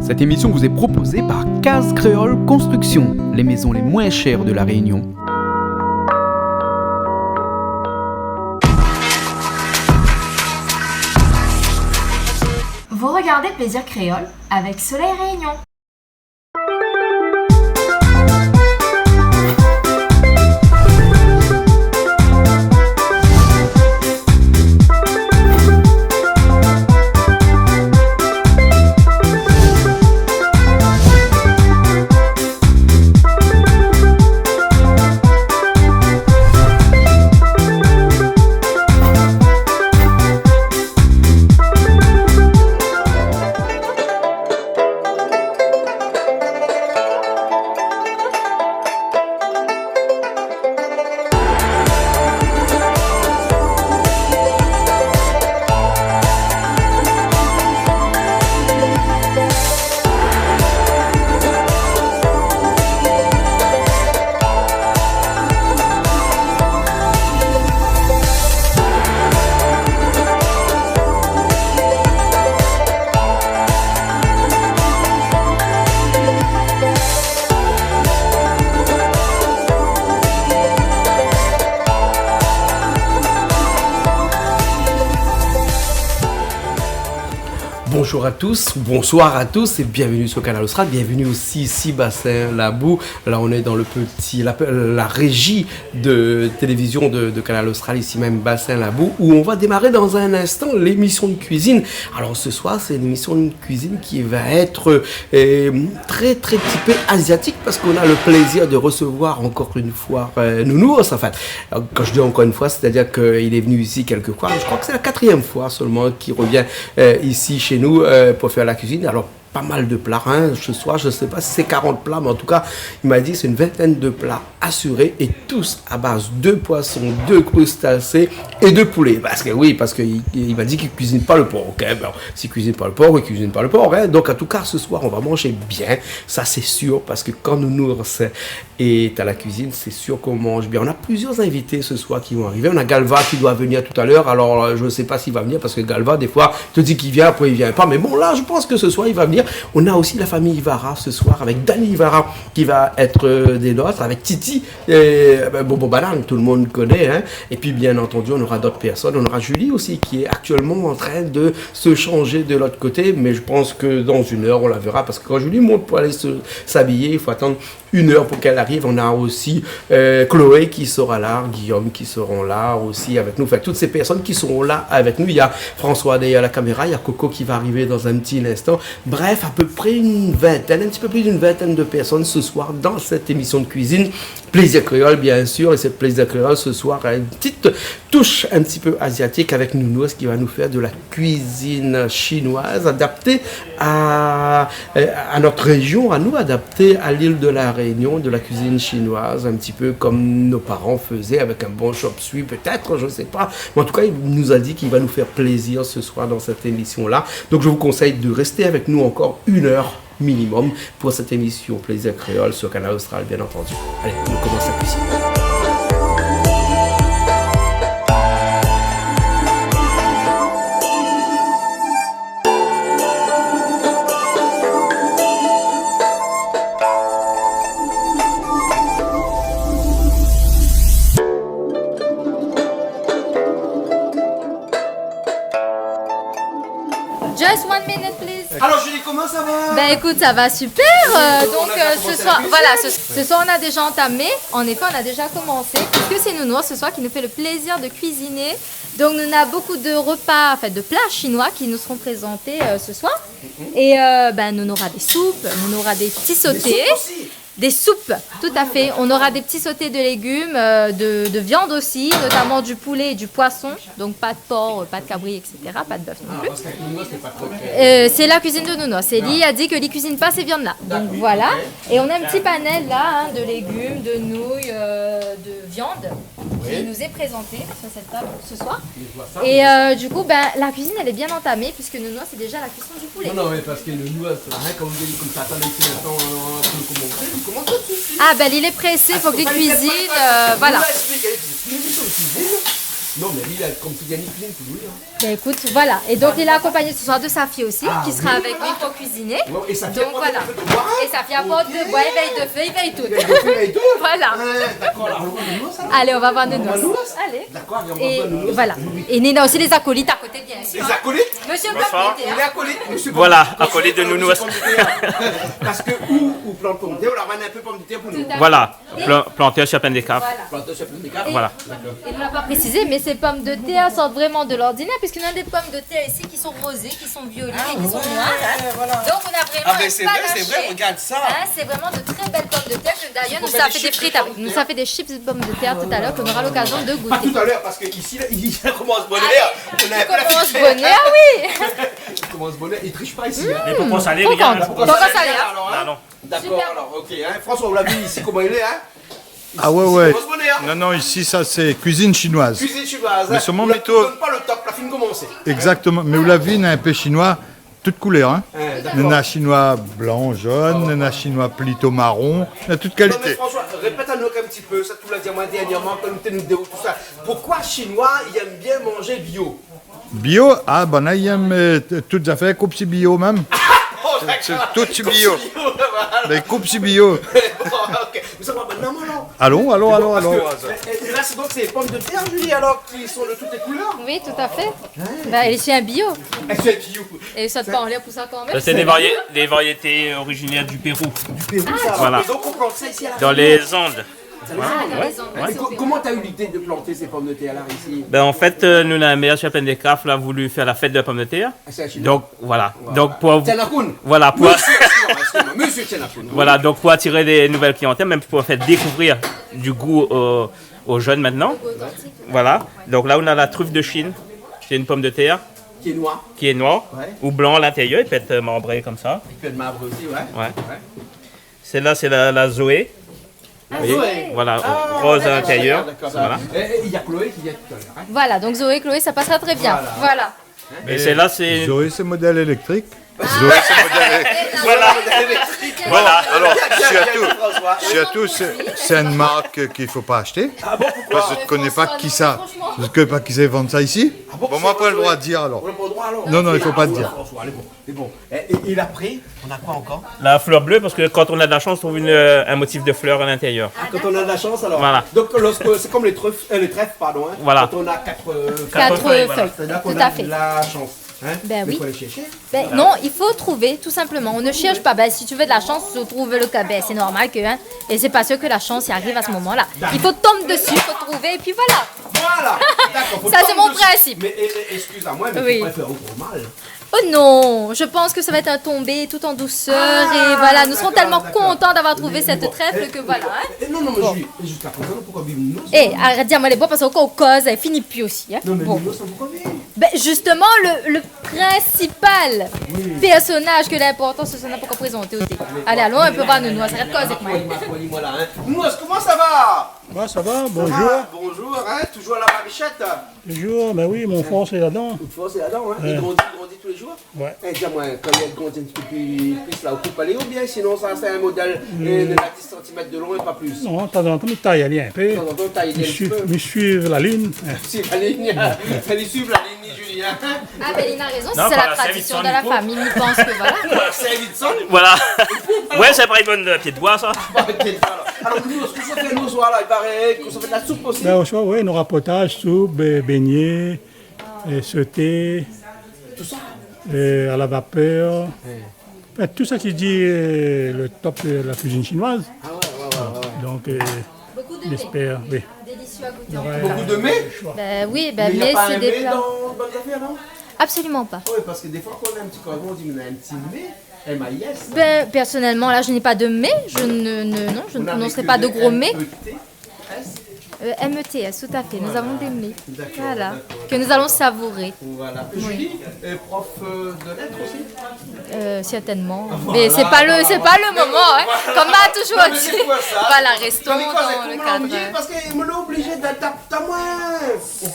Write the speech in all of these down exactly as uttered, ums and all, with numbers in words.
Cette émission vous est proposée par Case Créole Construction, les maisons les moins chères de La Réunion. Vous regardez Plaisir Créole avec Soleil Réunion. Bonjour à tous, bonsoir à tous et bienvenue sur Kanal Austral. Bienvenue aussi ici, Bassin Labou. Là, on est dans le petit, la, la régie de télévision de, de Kanal Austral, ici même, Bassin Labou, où on va démarrer dans un instant l'émission de cuisine. Alors, ce soir, c'est une émission de cuisine qui va être, euh, très, très typée asiatique parce qu'on a le plaisir de recevoir encore une fois, euh, Nounours. Enfin, euh, quand je dis encore une fois, c'est-à-dire qu'il est venu ici quelques fois. Je crois que c'est la quatrième fois seulement qu'il revient, euh, ici chez nous, euh, pour faire la cuisine. Alors, pas mal de plats, hein, ce soir. Je sais pas si c'est quarante plats, mais en tout cas, il m'a dit c'est une vingtaine de plats assurés et tous à base de poisson, de crustacés et de poulet. Parce que oui, parce que il, il m'a dit qu'il cuisine pas le porc, hein. Bon, s'il cuisine pas le porc, il cuisine pas le porc, hein. Donc, en tout cas, ce soir, on va manger bien, ça c'est sûr, parce que quand Nounours est à la cuisine, c'est sûr qu'on mange bien. On a plusieurs invités ce soir qui vont arriver. On a Galva qui doit venir tout à l'heure. Alors, euh, je sais pas s'il va venir parce que Galva, des fois, te dit qu'il vient, après il vient pas. Mais bon, là, je pense que ce soir, il va venir. On a aussi la famille Ivara ce soir avec Dany Ivara qui va être, euh, des nôtres, avec Titi, euh, ben, Bobo Banane, tout le monde connaît, hein. Et puis, bien entendu, on aura d'autres personnes. On aura Julie aussi qui est actuellement en train de se changer de l'autre côté. Mais je pense que dans une heure, on la verra. Parce que quand Julie monte pour aller se, s'habiller, il faut attendre une heure pour qu'elle arrive. On a aussi, euh, Chloé qui sera là, Guillaume qui seront là aussi avec nous. Enfin, toutes ces personnes qui seront là avec nous. Il y a François derrière la caméra, il y a Coco qui va arriver dans un petit instant. Bref, à peu près une vingtaine, un petit peu plus d'une vingtaine de personnes ce soir dans cette émission de cuisine. Plaisir Créole, bien sûr, et c'est Plaisir Créole ce soir, une petite touche un petit peu asiatique avec Nounours qui va nous faire de la cuisine chinoise adaptée à, euh, à notre région, à nous, adaptée à l'île de la Réunion, de la cuisine chinoise, un petit peu comme nos parents faisaient avec un bon chop suey, peut-être, je sais pas. Mais en tout cas, il nous a dit qu'il va nous faire plaisir ce soir dans cette émission-là. Donc, je vous conseille de rester avec nous encore une heure minimum pour cette émission Plaisir Créole sur Kanal Austral, bien entendu. Allez, nou komans la kuizine. Just one minute, please. Alors, Julie, comment ça va ? Ben, écoute, ça va super. Euh, donc, euh, ce soir, voilà, ce, ce soir, on a déjà entamé. En effet, on a déjà commencé. Puisque c'est Nounours ce soir qui nous fait le plaisir de cuisiner. Donc, nou néna beaucoup de repas, en fait, de plats chinois qui nous seront présentés, euh, ce soir. Et, euh, ben, nou nora des soupes, nou nora des petits sautés. Des soupes aussi. Des soupes, tout à fait. On aura des petits sautés de légumes, euh, de, de viande aussi, notamment du poulet et du poisson. Donc pas de porc, euh, pas de cabri, et cetera. Pas de bœuf non plus. Ah, parce que Nounours, c'est pas trop, euh, c'est la cuisine de Nounours. Et li la di ke li kuizine pa sé viann-la. Donc voilà. D'accord, ok. Et on a un petit panel là, hein, de légumes, de nouilles, euh, de viande qui nous est présenté sur cette table ce soir. Oui. Je vois ça. Et, euh, du coup, ben, la cuisine, elle est bien entamée puisque Nounours, c'est déjà la cuisson du poulet. Non, non, mais parce que Nounours, hein, kan ou di konmsa, atann in ti instan, euh, pou komansé, nou komans tout de suite. Ah, ben, il est pressé, faut que li cuisine, euh, voilà. Li la ésplik, li, li, li, li kuizine. Non, mé li la, konmsi li la ni kuizine pou li, hein. Ben écoute, voilà. Et donc, il est accompagné ce soir de sa fille aussi, qui sera avec lui pour cuisiner. Ah oui. Ouais, et sa fille apporte de bois, hein ? Donc voilà. Et sa fille apporte de bois, il veille de feu, il veille tout. Ok. Il veille de feu, il veille tout. Voilà. Ah, d'accord. Alors, on va voir Nounours, alors. Allez, on va voir Nounours. On va voir Nounours ? Allez. D'accord, et on va voir Nounours. Et voilà. Et néna osi lé zakolit a koté, bien sûr. Lé zakolit ? Monsieur Pomme de Terre. Bonsoir. Lé zakolit, monsieur Pomme de Terre. Voilà, acolyte de Nounours. Bonsoir, monsieur Pomme de Terre. Parce que ou, ou plant pomme de terre, ou la ramenn in pé pomme de terre pou nou. Tout à fait. Voilà. Plan-, plantèr si Plaine des Cafres. Voilà. Plantèr si Plaine des Cafres. Voilà. Et, et on l'a pas précisé, mais ces pommes de terre sortent vraiment de l'ordinaire, puisqu'il y a des pommes de terre ici qui sont rosées, qui sont violettes et qui sont noires, hein. Ah ouais, voilà. Donc on a vraiment un panaché. Ah ben c'est vrai, c'est vrai, regarde ça. Hein, c'est vraiment de très belles pommes de terre que d'ailleurs nous, ça fait des frites avec. Faut pas des chips de terre. Nous, ça fait des chips de pommes de terre tout à l'heure qu'on aura l'occasion de goûter. Ah ouais, ouais, ouais. Pas tout à l'heure, parce que ici, là, il commence bonheur. Ah oui, il commence bonheur, oui. Il commence bonheur, il triche pas ici, hein. Mmh, mais pourquoi ça allait, regarde, là, pourquoi ça allait, hein. Pourquoi ça allait, alors, hein ? Ah non. D'accord, alors, ok, hein. Super. François, ou la vi isi koman i lé, hein ? Ah ouais, ouais. Isi, koman i lé, hein ? Non, non, isi, sa sé kuizine shinoiz. Kuizine shinoiz, hein. Mé solman, ou la, mé ou donn pa lo top, la fine komansé. Exactement. Mé ou la vi, néna in pé shinoi, tout koulèr, hein. Hein, d'accord. Néna shinoi blan, jaune, néna shinoi plito maron, néna tout kalité. Non, mé François, répèt anou in ti pé, sa ou la di amoin dernièrman, kan nou té nou dé, tousa. Pourquoi Chinois i èm bien manzé bio ? Bio, ah, banna i èm, euh, t-, tout zafèr koup si bio mèm. Oh, d'accord. Sé, sé tout si bio. Koup si bio, voilà. Mé koup si bio. Bon, ok. Mé sa va, banna, alor. Alon, alon, alon, alon. Bon, parce que, euh, euh, là, c'est donc ces pommes de terre, Julie, alors, qui sont de toutes les couleurs ? Oui, tout à fait. Hein ? Bah, elles sont bio. Elles sont bio. Et ça te parle pour ça quand même ? Ça, c'est des varié-, des variétés originaires du Pérou. Du Pérou, ça. Ah, voilà. Et donc, on plante ça ici à la Réunion. Dans les Andes. Ah, dans les Andes, ouais. Et co-, comment t'as eu l'idée de planter ces pommes de terre là, ici ? Ben, en fait, euh, nou néna in mèr si Plaine des Cafres la voulu fèr la fèt de la pomme de terre. Ah, c'est un Chinois. Donc, voilà. Voilà. Donc, pour, voilà, pour, monsieur, excuse-moi, excuse-moi, monsieur Tchenakun, oui. Voilà, donc pour attirer des nouvelles clientèles, même pour faire découvrir du goût aux, aux jeunes maintenant. Le goût authentique. Voilà. Donc là, on a la truffe de Chine. C'est une pomme de terre. Qui est noire. Qui est noire, ouais, ou blanc à l'intérieur, il peut être marbré comme ça. Il peut être marbré aussi, ouais. Ouais. Ouais. Celle-là, c'est la, la Zoé. Ah, Zoé. Vous voyez ? Voilà, rose à l'intérieur. Ah, d'accord, d'accord. Voilà. Et, et il y a Chloé qui vient tout à l'heure, hein. Voilà, donc Zoé, Chloé, ça passera très bien. Voilà. Voilà. Et celle-là, c'est Zoé, c'est modèle électrique. Zoé, c'est modèle électrique. Voilà. Voilà. Bon, alors, surtout, surtout, c'est, c'est une marque qu'il faut pas acheter. Ah bon, pourquoi ? Parce que je connais pas qui ça, je connais pas qui ça vend ça ici. Ah bon, c'est Zoé ? Bon, moi, pas le droit de dire, alors. On n'a pas le droit, alors. Non, non, il faut pas dire. Ah, bon, alors, allez, bon. Mais bon, et, et, et après, on a quoi encore ? La fleur bleue, parce que quand on a de la chance, on trouve une, euh, un motif de fleur à l'intérieur. Ah, quand on a de la chance, alors. Voilà. Donc, lorsque, c'est comme les trèfles, euh, les trèfles, pardon, hein. Voilà. Quand on a quatre, euh, quatre feuilles, voilà. Quatre feuilles, tout à fait. C'est-à-dire qu'on a de la chance, hein. Ben oui. Mais faut aller chercher. Ben non, il faut trouver, tout simplement. On ne cherche pas. Ben, si tu veux de la chance, tu trouves le cas. Ben, c'est normal que, hein, et c'est parce que la chance, il arrive à ce moment-là. D'accord. Il faut tomber dessus, il faut trouver, et puis voilà. Voilà. D'accord, faut tomber dessus. Ça, c'est mon principe. Mais, eh, eh, excuse-moi, mais faut pas faire au grand mal. Oui. Oh non, je pense que ça va être un tombé tout en douceur et voilà, nous serons tellement contents d'avoir trouvé cette trèfle que voilà, hein. Ah, d'accord, d'accord. Mais bon, eh, eh, non, non, mais Julie, jusqu'à présent, nou la pankor vi Nounours, hein. Eh, arèt di amoin lé bon, parske kan ou koz, i fini pi osi, hein. Non, mais Nounours, nou la pankor vi. Ben, justement, le, le principal personnage ke l'importan, sé sa, nou la pankor prézanté osi. Allez, alon, nou pé voir Nounours, arèt koz avèk moin. Voilà, hein. Nounours, comment ça va ? Moi, ça va, bonjour. Ça va, bonjour, hein, toujours à la maraîchette ? Toujours, ben oui, mon front, c'est là-dedans. Mon front, c'est là-dedans, hein. Ouais. I grandi, i grandi tou lé jour. Ouais. Eh, di amoin, kan i grandi in ti pé pli, pli la, ou koup ali, oubien sinon sa, sé in modèl, euh, de dix centimètres de long et pas plus ? Non, tazantan, mi tay ali in pé. Tazantan, ou tay ali in ti pé. Mi suiv, mi suiv la ligne. Suiv la ligne. Ouais. Li suiv la ligne, Julien. Ah, ben, il a raison, c'est la tradition de la famille, mi pans ke voilà. Non, par la service sans, du coup. Par la service sans, du coup. Voilà. Ouais, sé pa in bon, euh, pié d'boi, sa. Pa in pié d'boi, alor. Alor, nou, kosa ou fé, nou, oswar la, i paré ke ou fé la soup osi. Ben, oswar, oui, nou néna potaz, soup, be-, beignet, euh, sauté, euh, à la vapeur. Tout ça. Ouais. Enfin, tout ça qui dit, euh, le top de la cuisine chinoise. Ah ouais, ouais, ouais, ouais. Donc, euh, j'espère, oui. Beaucoup de mets ? Beaucoup de mets ? Ben oui, ben, mais c'est des plats. Mais y a pas un mais dans, dans le café, non ? Absolument pas. Oui, parce que des fois, quand on a un petit cordon, on dit, mais on a un petit mais, M A I S. Ben, personnellement, là, je n'ai pas de mais. Je ne, ne, non, je ne prononcerai pas de gros mais. On a vécu des M E T S. Euh, M E T S, tout à fait. Nous avons des mets. Voilà. D'accord, d'accord. Que nous allons savourer. Voilà. Oui. Julie, euh, prof, euh, de lettres aussi ? Euh, certainement. Voilà. Mais c'est pas le, c'est pas le moment, hein. Voilà. Comme m'a toujours dit. Non, mais c'est quoi ça ? Voilà, restons dans le cadre. Non, mais c'est quoi ça ? Parce que on est obligé d'adapter à moi.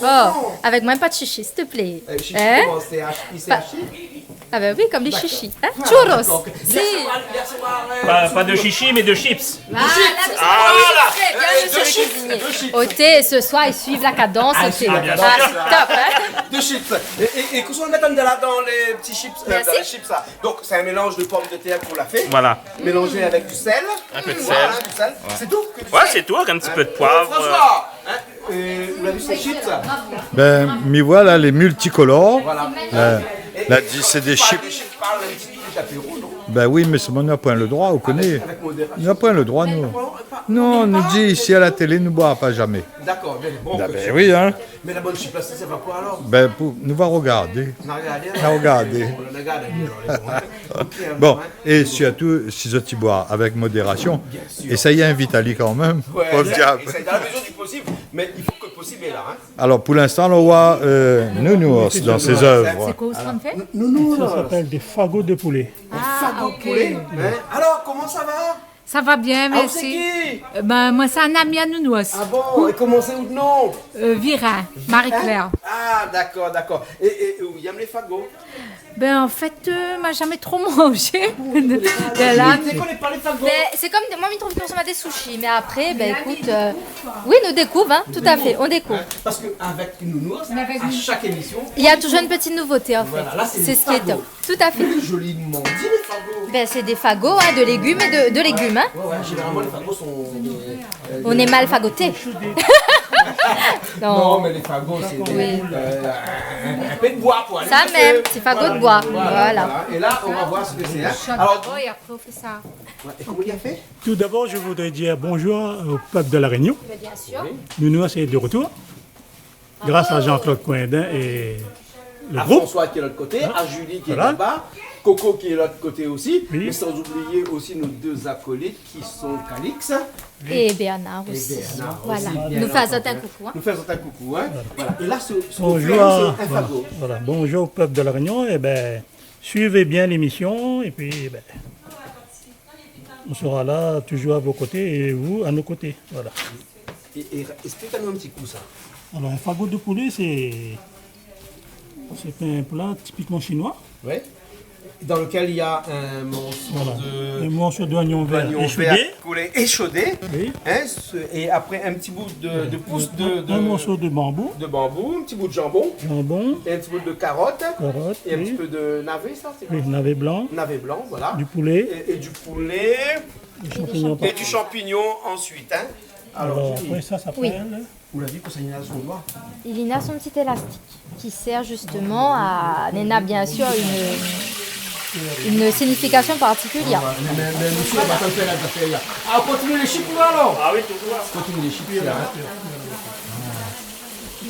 Bon, avec moi, pas de chichi, s'il te plaît. Euh, chichi, comment ? Hein ? C'est H I, c'est H I ? Ah ben oui, comme les chichis, hein ? Churros. D'accord, ok. Si. Hier soir, hier soir, euh, Pa, pa de chichi, mé de chips. Voilà, de chips. Ah oui. Très bien, monsieur le cuisinier. Deux chips, deux chips. Oté, ce soir, ils suivent la cadence, oté. Ah, bien sûr. Ah, c'est top, hein ? Deux chips. Et, et, et kosa ou mèt dann la, dann lé ti chips, euh, dann lé chips, la ? Merci. Donc, c'est un mélange de pommes de terre qu'on l'a fait, mélangé avec du sel. Voilà, du sel. Un peu de sel. Ouais. C'est tout, que du sel. Ouais, c'est tout, avec un petit peu de poivre. Euh, François, hein, euh, ou la vi sé chips, sa ? Ben, mi voi la, lé multicolor. Voilà. La, la di, sé dé chips. Parle un petit peu d'apéro, non ? Ben oui, mé sèlman nou na poin le droi, ou koné. Avec modération. Nou na poin le droi, nou. Non, nou di isi a la télé, nou boira pa zamé. D'accord, bien, bon, oui, hein. Mé la bann chips la, sa, sa va koi alor ? Ben, pou, nou va rogardé. Nou va rogardé, alor. Nou va rogardé. Bon, nou va rogardé, alor, lé bon, hein. Ok, hein, bon, hein. É sirtou, si zot i boir avèk modérasion, bien sûr, éséy invit ali kan mèm, pov diab. Ouais, éséy, dans la mesure du possible, mais il faut que le possible est là, hein. Alors, pour l'instant, on voit, euh, Nounours dans ses œuvres. C'est quoi, ce qu'on fait ? Nounours. Ça s'appelle des fagots de poulet. Ah, ok. Des fagots de poulet, hein. Alors, comment ça va ? Ça va bien, merci. Ah, ou sé ki ? Euh, ben, moi, c'est un ami à Nounours. Ah bon ? Et comment c'est votre nom ? Euh, Virin, Marie-Claire. Hein ? Ah, d'accord, d'accord. Et, et, et ou yèm lé fago ? Ben, en fait, euh, ma zamé tro manzé. Ah bon, ou koné pa ? De la... Ou koné pa lé fago ? Ben, c'est comme, moi, mi trouv ke nou sa manz dé sushi, mais après, ben, écoute, euh, oui, nou dékouv, hein, tout à fait, on découvre. Hein, parce que avec Nounours, à chaque émission, il y a toujours une petite nouveauté, en fait. Voilà, là, c'est ce qui est top. Tout à fait. Plus joliment dit, les fagots. Ben, c'est des fagots, hein, de légumes et de, de légumes, hein. Ouais, ouais, généralement, les fagots sont, euh, on est mal fagotés. Non. Non, mais les fagots, c'est des, euh, un, un peu de bois, quoi. Ça même, c'est fagot de bois. Voilà, voilà. Et là, on va voir ce que c'est, hein. Alors, ouais, et comment il a fait ? Tout d'abord, je voudrais dire bonjour au peuple de La Réunion. Mais bien sûr. Nounours est de retour. Grâce à Jean-Claude Coindin et le groupe. À François qui est de l'autre côté, à Julie qui est là-bas, Coco qui est de l'autre côté aussi, mais sans oublier aussi nos deux acolytes qui sont Calix et Bernard aussi. Voilà. Nous faisons un coucou, hein. Nous faisons un coucou, hein. Voilà. Et là, ce, ce qu'on fait, c'est un fagot. Bonjour, voilà. Bonjour au peuple de La Réunion. Eh ben, suivez bien l'émission et puis, eh ben, on sera là toujours à vos côtés et vous à nos côtés. Voilà. Et, et explique-nous un petit coup ça. Alors, un fagot de poulet, c'est, c'est un plat typiquement chinois. Ouais. Dans lequel il y a un morceau de, un morceau d'oignon vert échaudé. Voilà. D'oignon vert coulé, échaudé. Oui. Hein, ce, et après un petit bout de, de pousse de, de, un morceau de bambou. De bambou, un petit bout de jambon. Jambon. Et un petit bout de carotte. Carotte, oui. Et un petit peu de navet, ça, c'est quoi ça ? Oui, navet blanc. Navet blanc, voilà. Du poulet. Et, et du poulet. Des champignons par-dessus. Et du champignon ensuite, hein. Alors, Julie. Alors, après ça, ça s'appelle... Oui. Ou la vi ke sa néna son loi. Il y a son petit élastique qui sert justement à, néna bien sûr une, une signification particulière. Ouais, mais, mais, mais monsieur, on va pas faire la affaire, là. Ah, on continue les chips, là, alors ? Ah oui, toujours. Continue les chips, là, hein.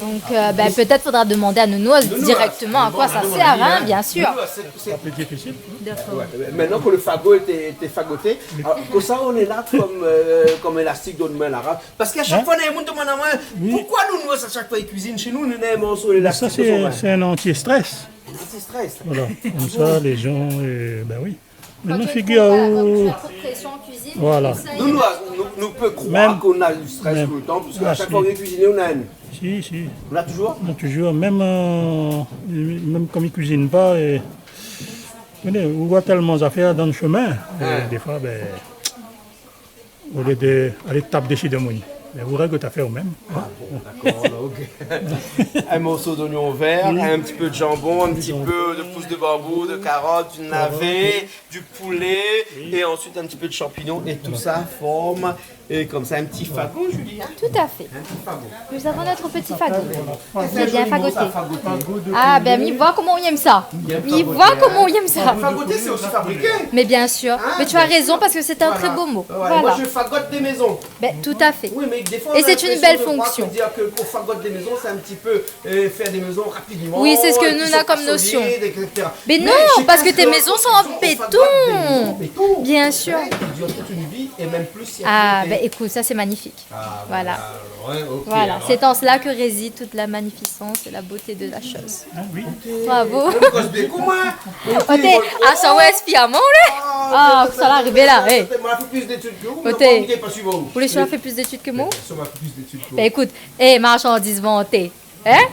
Donc, euh, ben, peut-être faudra demander à Nounours directement à quoi ça sert, hein, bien sûr. Nounours, c'est, c'est... C'est un peu difficile. D'accord. Ouais, maintenant que le fagot était, était fagoté, alors, pour ça, on est là comme, euh, comme élastique d'une main larave. Parce qu'à chaque fois, néna moun i demann amoin, pourquoi Nounours, à chaque fois, i kuizine shé nou, nou néna in morso élastik dan son min ? Mé sa, sé, sé in anti-stress. In anti-stress. Voilà, konmsa, lé jan, euh, ben oui. Kan ou na in figir, euh, pression en cuisine, voilà. Konmsa, nou, nou, nou pé kroir ke nou na du stress tout le tan, parske à chaque fois ou vien kuiziné, ou na in... Si, si. Ou na toujour ? Ou na toujour, mèm, euh, mèm kan mi kuizine pa, euh, ou koné, ou voi tèlman zafèr dan le shomin, euh, défoi, ben, olié de alé tap dési demoun, mé ou règ out afèr ou mèm, hein. Ah bon, d'accord, ok. Un morceau d'oignon vert, un petit peu de jambon, un petit peu de pousse de bambou, de carotte, du navet, du poulet, et ensuite un petit peu de champignons, et tout ça forme, et comme ça, un petit fagot, Julie, hein ? Tout à fait. Un petit fagot. Nous avons notre petit fagot. Voilà. Lé bien fagoté. Fagoté. Ah, ben, mi voi koman ou yèm sa. Mi voi koman ou yèm sa. Fagoté, c'est aussi fabriquer. Mais bien sûr. Hein, bien sûr. Mais tu as raison, parce que c'est un très beau mot. Voilà. Moi, je fagote des maisons. Ben, tout à fait. Oui, mais des fois, on a l'impression de croire que dire que, qu'on fagote des maisons, c'est un petit peu, euh, faire des maisons rapidement, et puis ça passe au vide, et cetera. Oui, c'est ce que nous, on a comme notion. Mais non, parce que tes maisons sont en béton. Bien sûr. Ouais, qui durent toute une vie, et même plus si elles ont été... Ah, ben, écoute, ça, c'est magnifique. Ah, voilà. Voilà, alors, hein, ok, alors. C'est en cela que réside toute la magnificence et la beauté de la chose. Ah oui. Bravo. Oté, aswar ou inspir amoin, ou lé... Ah, sa la arivé la, eh. Moin la fé plis d'étid ke ou, mé moin la fé plis d'étid ke ou. Oté. Ou lé sir la fé plis d'étid ke moin ? Bien sir, moin la fé plis d'étid ke ou. Ben, ékout, eh, marchandiz vanté. Hein ?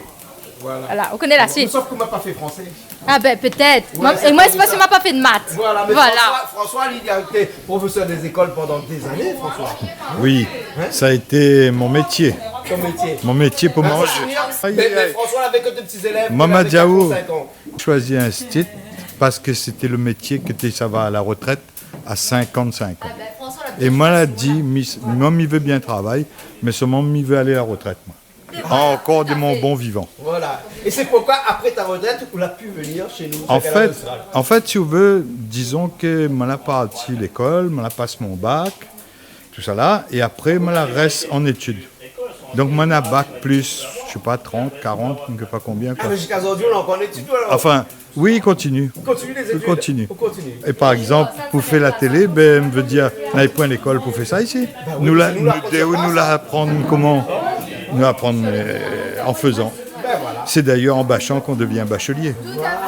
Voilà. Voilà, ou koné la suite. Sof ke moin la pa fé fransé. Ah ben, peut-être. Ouais, moi, c'est moi, c'est parce que ma pa fé de maths. Voilà, mais voilà. François, François, lui, il a été professeur des écoles pendant des années, François. Oui, hein ? Ça a été mon métier. Ton métier. Mon métier pour manger. Hein, c'est sûr. Aïe, aïe, aïe. Mais, mais François, avec deux petits élèves, il avait quatre ou cinq ans. Maman Diaou choisi un stit parce que c'était le métier que tu sava à la retraite à cinquante-cinq ans. Ah ben, François l'a bien choisi, voilà. Et moi, la di, mi, moi, mi vé bien travay, mais seulement, mi vé alé la retraite, moi. Ankor de mon bon vivan. Voilà. Et c'est pourquoi, après ta retraite, ou la pu venir chez nous, en fait, en fait, si ou vé, dizon ke moin la parti lékol, moin la pas mon bak, tout sa la, é apré, moin la rès an étid. Donk, moin na bak plus, je sais pas, trente, quarante, mi koné pa konbien, koi. Ah, mais jusqu'à aujourd'hui, on est encore en études, alors. Enfin, oui, i kontinié. Ou kontinié les études ? I kontinié. Ou kontinié. É par égzanp, pou fé la télé, ben, mi vé dir, nou navé poin lékol pou fé sa isi. Ben oui, nou la, nou la, nou la aprann koman ? Nou la aprann, euh, en faisant. Ben voilà. C'est d'ailleurs en bachant qu'on devient bachelier.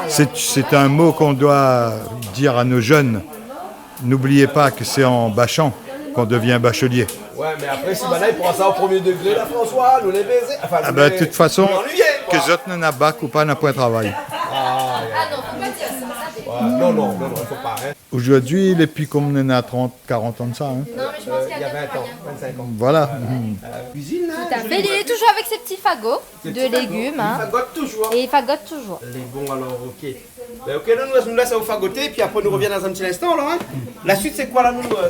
C'est, c'est un mot qu'on doit dire à nos jeunes. N'oubliez pas que c'est en bachant qu'on devient bachelier. Ouais, mais après, si banna i pran sa au premier degré, là, François, nou lé bézé. Enfin, nou lé, nou lé annuiyé, koi. Ah ben, de toute façon, ke zot néna bak ou pa, na poin travay. Ah, ouais. Ah non, faut pas dire ça, ça, c'est... Ouais, non, non, non, non, il faut pas, hein. Aujourd'hui, lé pi konm néna trente, quarante ans de ça, hein. Non, mais je pense qu'il y a vingt ans, vingt-cinq ans. Voilà. Voilà. Mhm. Euh, cuisine, là, jolie boîte. Tout à fait. Il est toujours avec ses petits fagots de légumes, hein. Ses petits fagots. Il fagote toujours. Et il fagote toujours. Lé bon, alors, ok. Ben, ok, nou, nou, nou lès aou fagoté, épi apré, nou revien dan in ti linstan, la, hein. La suite, c'est quoi, la, nou, nou, euh,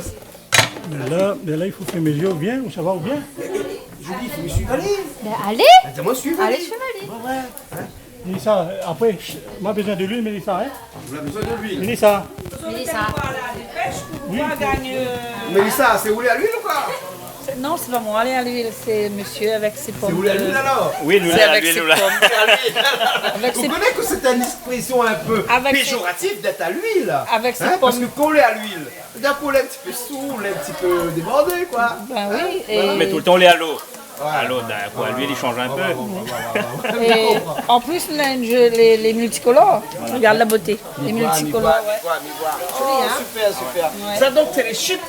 Mé la, mé la, i fo fé mézir, ou bien, ou sava, ou bien ? Julie, i fo suiv ali. Ben, alé. Ben, di amoin suiv ali. Alé, suiv ali. Ouais, ouais. Hein ? Mélissa, euh, apré, ch-, moin la bezoin de luil, Mélissa, hein ? Ou la bezoin de luil. Mélissa. Mélissa. Oui. Mélissa, sé ou lé a luil ou koi ? Sé, non, sé pa moin lé a luil, sé mésyé avèk sé pom. Sé ou lé a luil, alor ? Oui, nou lé a luil, nou la. Sé avèk sé pom. Avèk sé... Vous connaissez que c'est une expression un peu péjorative d'être à l'huile, hein ? Avèk sé pom. Parce que quand on est à l'huile, d'un coup, on est un petit peu sous, on est un petit peu débordé, quoi. Ben oui, é... Voilà. Mé toultan, lé a lo. Ouais. A lo, dakor, luil i shanj in pé. Ouais, ouais, ouais. É an plis, linz, lé, lé multicolores. Regarde la beauté. Lé multicolores, ouais. Mi voi, mi voi, mi voi. Joli, hein ? Oh, super, super. Ouais. Ça, donc, c'est les chips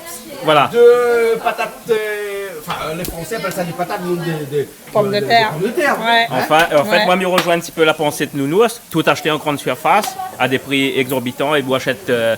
de patates, euh, enfin, euh, les Français appellent ça des patates, nous, des, des, euh, des pommes de terre. Pommes de terre. Ouais. Hein ? Enfin, en fait, moi, mi rejoins un petit peu la pensée de Nounours. Tout acheter en grande surface à des prix exorbitants et vous achète, euh,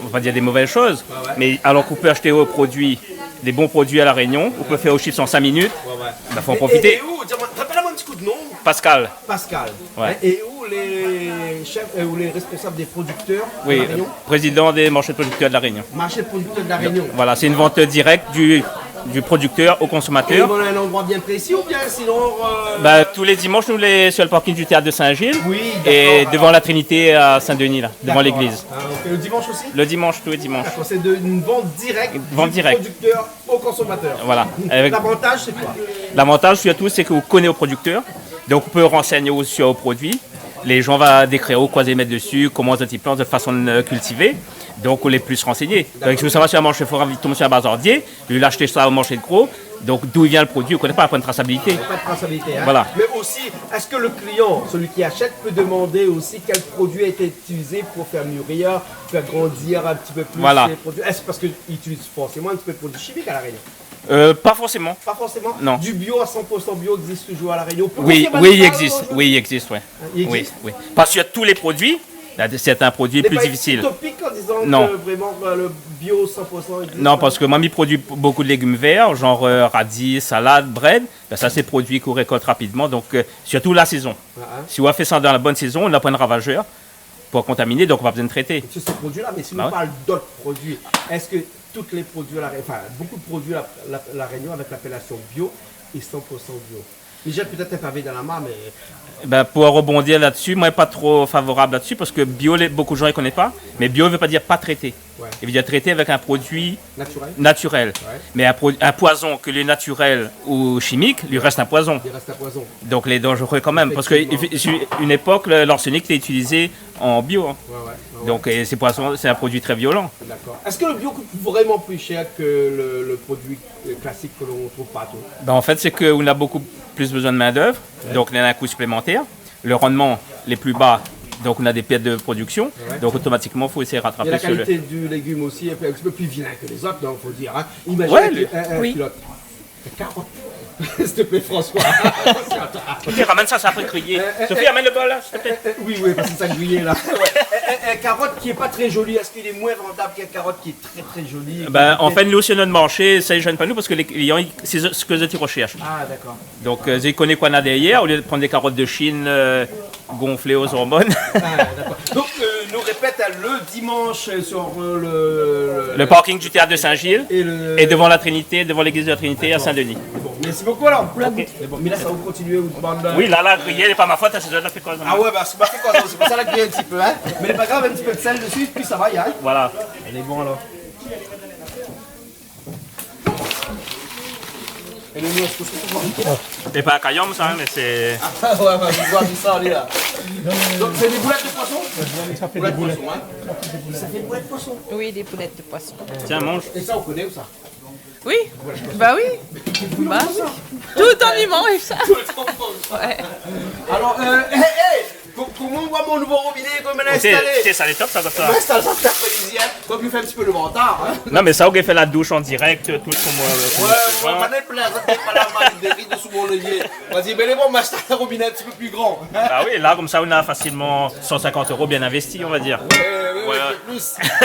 on va dire des mauvaises choses. Ouais, ouais. Mais alors qu'on peut acheter au produit, des bons produits à La Réunion, on peut faire au chiffre en cinq minutes, ouais, ouais. Bah, faut en profiter. Et, et ou, di amoin, rapèl amoin in ti kou de non. Pascal. Pascal. Ouais. Hein, et ou lé chef, euh, ou lé responsable des producteurs de La Réunion ? Oui, président des marchés de producteurs de La Réunion. Marché de producteurs de La Réunion. Voilà, c'est une vente directe du, du producteur au consommateur. Et vous avez un endroit bien précis ou bien sinon, euh... Bah, tous les dimanches, nous, lé sur le parking du théâtre de Saint-Gilles. Oui, d'accord, alors. Et devant la Trinité à Saint-Denis, là, devant l'église. D'accord, alors. Ah, ok. Le dimanche aussi ? Le dimanche, tous les dimanches. D'accord, c'est de, une vente directe du producteur au consommateur. Une vente directe. Voilà. Avec... L'avantage, c'est quoi ? L'avantage, surtout, c'est que vous connaissez au producteur. Donc, vous pouvez renseigner aussi au produit. Les gens vont décrire où, quoi ils mettent dessus, comment ils plantent, de façon de cultiver. Donc, on est plus renseigné. D'accord. Donc, si vous savez, sur un marché fort, vous tombez sur un bazardier, lui, il a acheté ça au marché de gros. Donc, d'où il vient le produit, on connaît pas, pas de traçabilité. Ah, pas de traçabilité, hein. Voilà. Mais aussi, est-ce que le client, celui qui achète, peut demander aussi quel produit a été utilisé pour faire mûrir, faire grandir un petit peu plus ces produits ? Voilà. Est-ce parce qu'ils utilisent forcément un petit peu de produits chimiques à La Réunion ? Euh, pas forcément. Pas forcément ? Non. Du bio à cent pour cent bio existe toujours à La Réunion ? Oui, oui, il existe. Pour consommer ça aujourd'hui ? Oui, il existe, ouais. Hein, il existe ? Oui, oui. Pas sur tous les produits. Il y a des, certains produits plus difficiles. N'est pas utopique en disant que vraiment, euh, le bio cent pour cent existe, hein ? Non, parce que moi, je produis beaucoup de légumes verts, genre, euh, radis, salade, brède. Ben, ça, c'est des produits qu'on récolte rapidement, donc, euh, surtout la saison. Ah, ah. Si on fait ça dans la bonne saison, on n'a pas de ravageurs pour contaminer, donc on n'a pas besoin de traiter. Sur ces produits-là, mais si on parle d'autres produits, est-ce que tous les produits, à la Ré-, enfin, beaucoup de produits à la, la, La Réunion avec l'appellation bio et cent pour cent bio. Déjà, peut-être un pavé dans la mare, mais... Ben, pour rebondir là-dessus, moi, pas trop favorable là-dessus, parce que bio, les, beaucoup de gens ne connaissent pas, mais bio veut pas dire pas traité. Ouais. Il veut dire traité avec un produit naturel. Naturel. Ouais. Mais un pro-, un poison, que le naturel ou chimique, lui reste un poison. Il reste un poison. Donc, il est dangereux quand même, parce que... Effectivement. Il, il, une époque, le, l'arsenic était utilisé en bio, hein. Ouais, ouais, ouais, ouais. Donc, et c'est pour ça, c'est un produit très violent. D'accord. Est-ce que le bio coûte vraiment plus cher que le, le produit, euh, classique que l'on trouve partout ? Ben, en fait, c'est qu'on a beaucoup plus besoin de main-d'œuvre, ouais, donc on a un coût supplémentaire. Le rendement est plus bas, donc on a des pertes de production. Ouais. Donc, automatiquement, il faut essayer de rattraper sur le... Et la qualité du légume aussi est un petit peu plus vilain que les autres, donc, faut dire, hein. Ouais, imaginez un, un, un culotte. Les carottes. S'il te plaît, François. Ok, ramèn sa, sa fé griyé. Euh, euh, Sophie, euh, amèn lo bol la, s'il te plaît. Euh, euh, oui, oui, parske sa griyé la. Ouais. Euh, euh, euh, karot ki lé pa tré zoli, èske li lé moin vandab k'in karot ki lé tré, tré zoli, ki lé... Ben, an fèt, nou, si nout marshé, sa i zèn pa nou, parske lé klian, i, sé sak zot i rosèrsh. Ah, d'accord. Donk, euh, zot i koné koi néna dèrièr, olié prann dé karot de Chine, euh, gonflé o zormone. Ah, d'accord. Donk, euh, nou répèt, hein, le dimanche, euh, sur, euh, le, le parking du théâtre de Saint-Gilles et le, et devant la Trinité, devant l'église de la Trinité à Saint-Denis. Bon, merci beaucoup alors. Ok. Mé bon, mé la, sa va kontinié, ou... Oui, la, la griyé, lé pa ma fot, hein, sé zot la fé koz, hein. Ah ouais, bah, sé pa fé koz, sé pou sa la griyé in ti pé, hein. Mé lé pa grav, in ti pé de sèl dési, pi sa va, hein. Voilà. Lé bon, alor. É le noix, kosa ou fé ? É pa kayanm sa, hein, mé sé... Ah ouais, ouais, mi voi sa, li la. Donk sé dé boulèt de poisson ? Sa fé dé boulèt. Boulèt de poisson, hein ? Sa fé boulèt de poisson. Oui, des boulettes de poisson. Tiens, mange. É sa, ou koné ousa ? Oui, bah oui. Bah oui. Tout le temps, mi manz sa. Tout le temps, mi manz sa. Ouais. Alor, euh, hé, hé, ko-, koman ou voi mon nouvo robiné ke mi la instalé ? Sé, sé sa, lé top sa, konmsa. Mi la instal sa, sa fé plézir, hein. Donk, mi fé in ti pé le vantar, hein. Non, mé sa, ou fé la doush an dirèk, tout, konm, euh, konm... Ouais, ouais, bezoin. Mintnan, pla, sa fé pa la mal de ri désou mon lévié. Vas-y, mé lé bon, mi la instal in robiné in ti pé pli gran. Ah oui, la, konmsa, ou na fasilman san sinkant euro bien investi, on va dire. Ouais, ouais, ouais, voilà.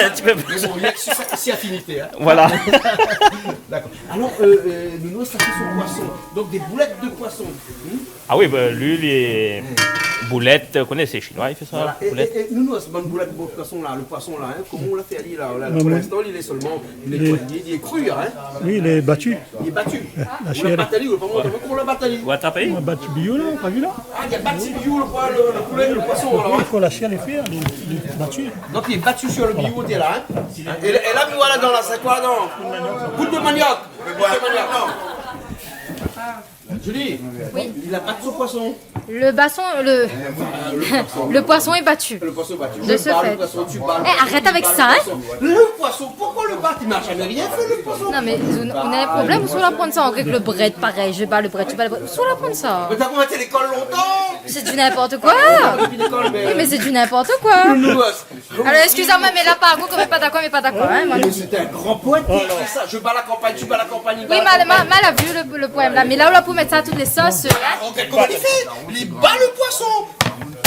In ti pé plis. In ti pé plis. Mé bon, néna ke si, si afinité, hein. Voilà. D'accord. Alor, euh, euh, Nounours, sa sé son poisson. Donk, dé boulèt de poisson. Hmm ? Ah oui, bah, li, lé boulèt, ou koné, sé shinoi, i fé sa, boulèt. Voilà. É, é, é Nounours, bann boulèt de poisson la, le poisson la, hein, koman ou la fé ali la, la, pou linstan, li lé sèlman, li lé, li lé kri, hein. Oui, li lé bati. Li lé bati. Ouais, la shèr. Ou la bat ali, ou la pa mont, koman ou la bat ali ? Ou la trap ali ? Ou la bat biyo la, pa vi la ? Ah, ou la bat biyo, le poi-, le, le poulé, le poisson, alor, hein. Oui, kan la shèr lé fèr, li, li lé bati. Donk, li lé bati sur le biyo, la, hein. Voilà. É, é la, mi voi la dan la, sé koi la dan ? Poud de maniok. Poud de maniok. Julie, oui. Il a pas de son poisson. Le basson, le, le poisson est battu. Le poisson est battu. De ce fait. Tu bats le poisson, tu bats le poisson. Eh, arrête avec ça, hein. Le poisson, pourquoi le battre ? Il n'a jamais rien fait, le poisson. Non, mais on, on a un problème, ou soit on apprend ça en grec, le bret, pareil, je bats le bret, tu bats le bret, ou soit on apprend ça. Mais t'as pas été à l'école longtemps ? C'est du n'importe quoi. Depuis l'école, mais... Oui, mais c'est du n'importe quoi. Nous, euh, Alor, excusez-moi, mé la, par kont, kan mi lé pa dakor, mi lé pa dakor, hein, moin. Mais c'est un grand poète qui écrit ça. Je bats la campagne, tu bats la campagne, il bat la campagne. Oui, mé, mé, mé la vi le, le poèm la. Mé la, ou la pou mèt sa a tout lé sos, euh, hein. Ah, regarde comment il fait. Il bat le poisson.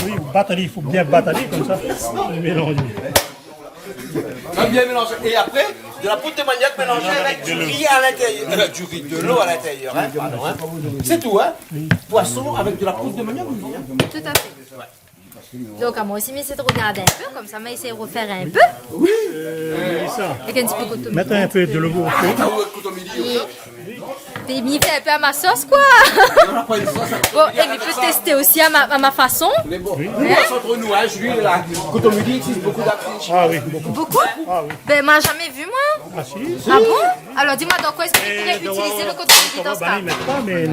Oui, bat ali, i fo bien bat ali, konmsa. Mélanzé. Ah, bien mélangé. Et après, de la poudre de manioc mélangée avec du riz à l'intérieur. Euh, du riz, de l'eau à l'intérieur, hein, pardon, hein. C'est tout, hein. Poisson avec de la poudre de manioc, vous dites, hein. Tout à fait. Donk, amoin osi, mi éséy rogard in pé, konmsa, mi éséy rofé in pé. Oui. Euh, Mélissa, avèk in ti pé kotomili. Mèt in pé de lo o fo. É, é mi fé in pé a ma sos, koi. Bon, é mi pé tèsté osi a ma, a ma fason. Mé bon. Hein ? Nou, entre nous, hein, Julie, la, kotomili, i égzis bokou d'Afrique. Ah oui, bokou. Bokou ? Ah oui. Ben, ma zamé vi, moin. Ah si. Ah bon ? Alor, di amoin, dan koi èske mi pouré itiliz lo kotomili dan sa ka ?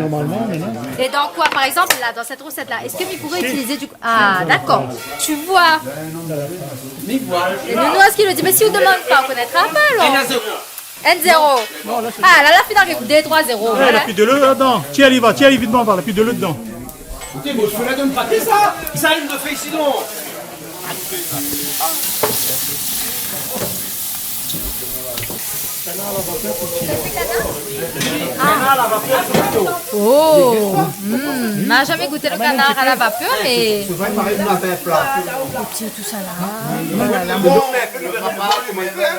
Normalman, mé non. É dan koi, par égzanp, la, dan sèt rosèt la, èske mi pouré itiliz du... Ah, dakor. Tu vois. É Nounours, èske li di, mé si ou demann pa, ou konétra pa, alor. Un à zéro. Un zéro. Ah, la, la finalman, dé troi zéro. Ouais, voilà. Épi de lo ladan. Tiens, li va, tiens, li vit devan, voilà, épi de lo dedan. Ékout, bon, mi la donn pa ke sa. Sa, li fé isi, non ? Ah. Oh. Hmm. Ma zamé gout lo kanar a la vapèr, mé... Souvan, i paré ke nou la fé in pla. Ékout, tout sa la. Oh la la.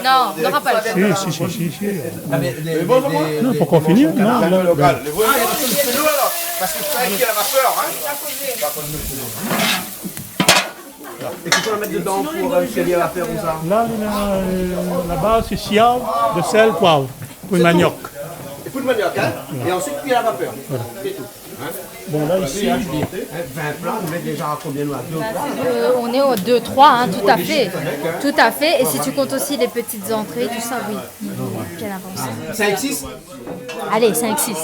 Non, nora pa lo tan. Si, si, si, si, si. Non, pankor fini, non, la, la. Ah, parske sa, sé la vapèr, hein. É kosa ou la mèt dedan pou, euh, fé la vapèr konmsa ? La, la, euh, la baz, sé siav, de sèl, poiv, pou lo maniok. É pou lo maniok, hein ? É ansuit, kui a la vapèr. Voilà. Sé tou. Hein ? Bon, la, isi, hein, vin pla, nou mèt déza konbien, nou, a dé ou troi, hein ? Euh, on est au deux trois, hein, tout à fait. Tout à fait. Et si tu comptes aussi les petites entrées, tout ça, oui. Quelle avance. Sink, sis ? Alé, sink, sis.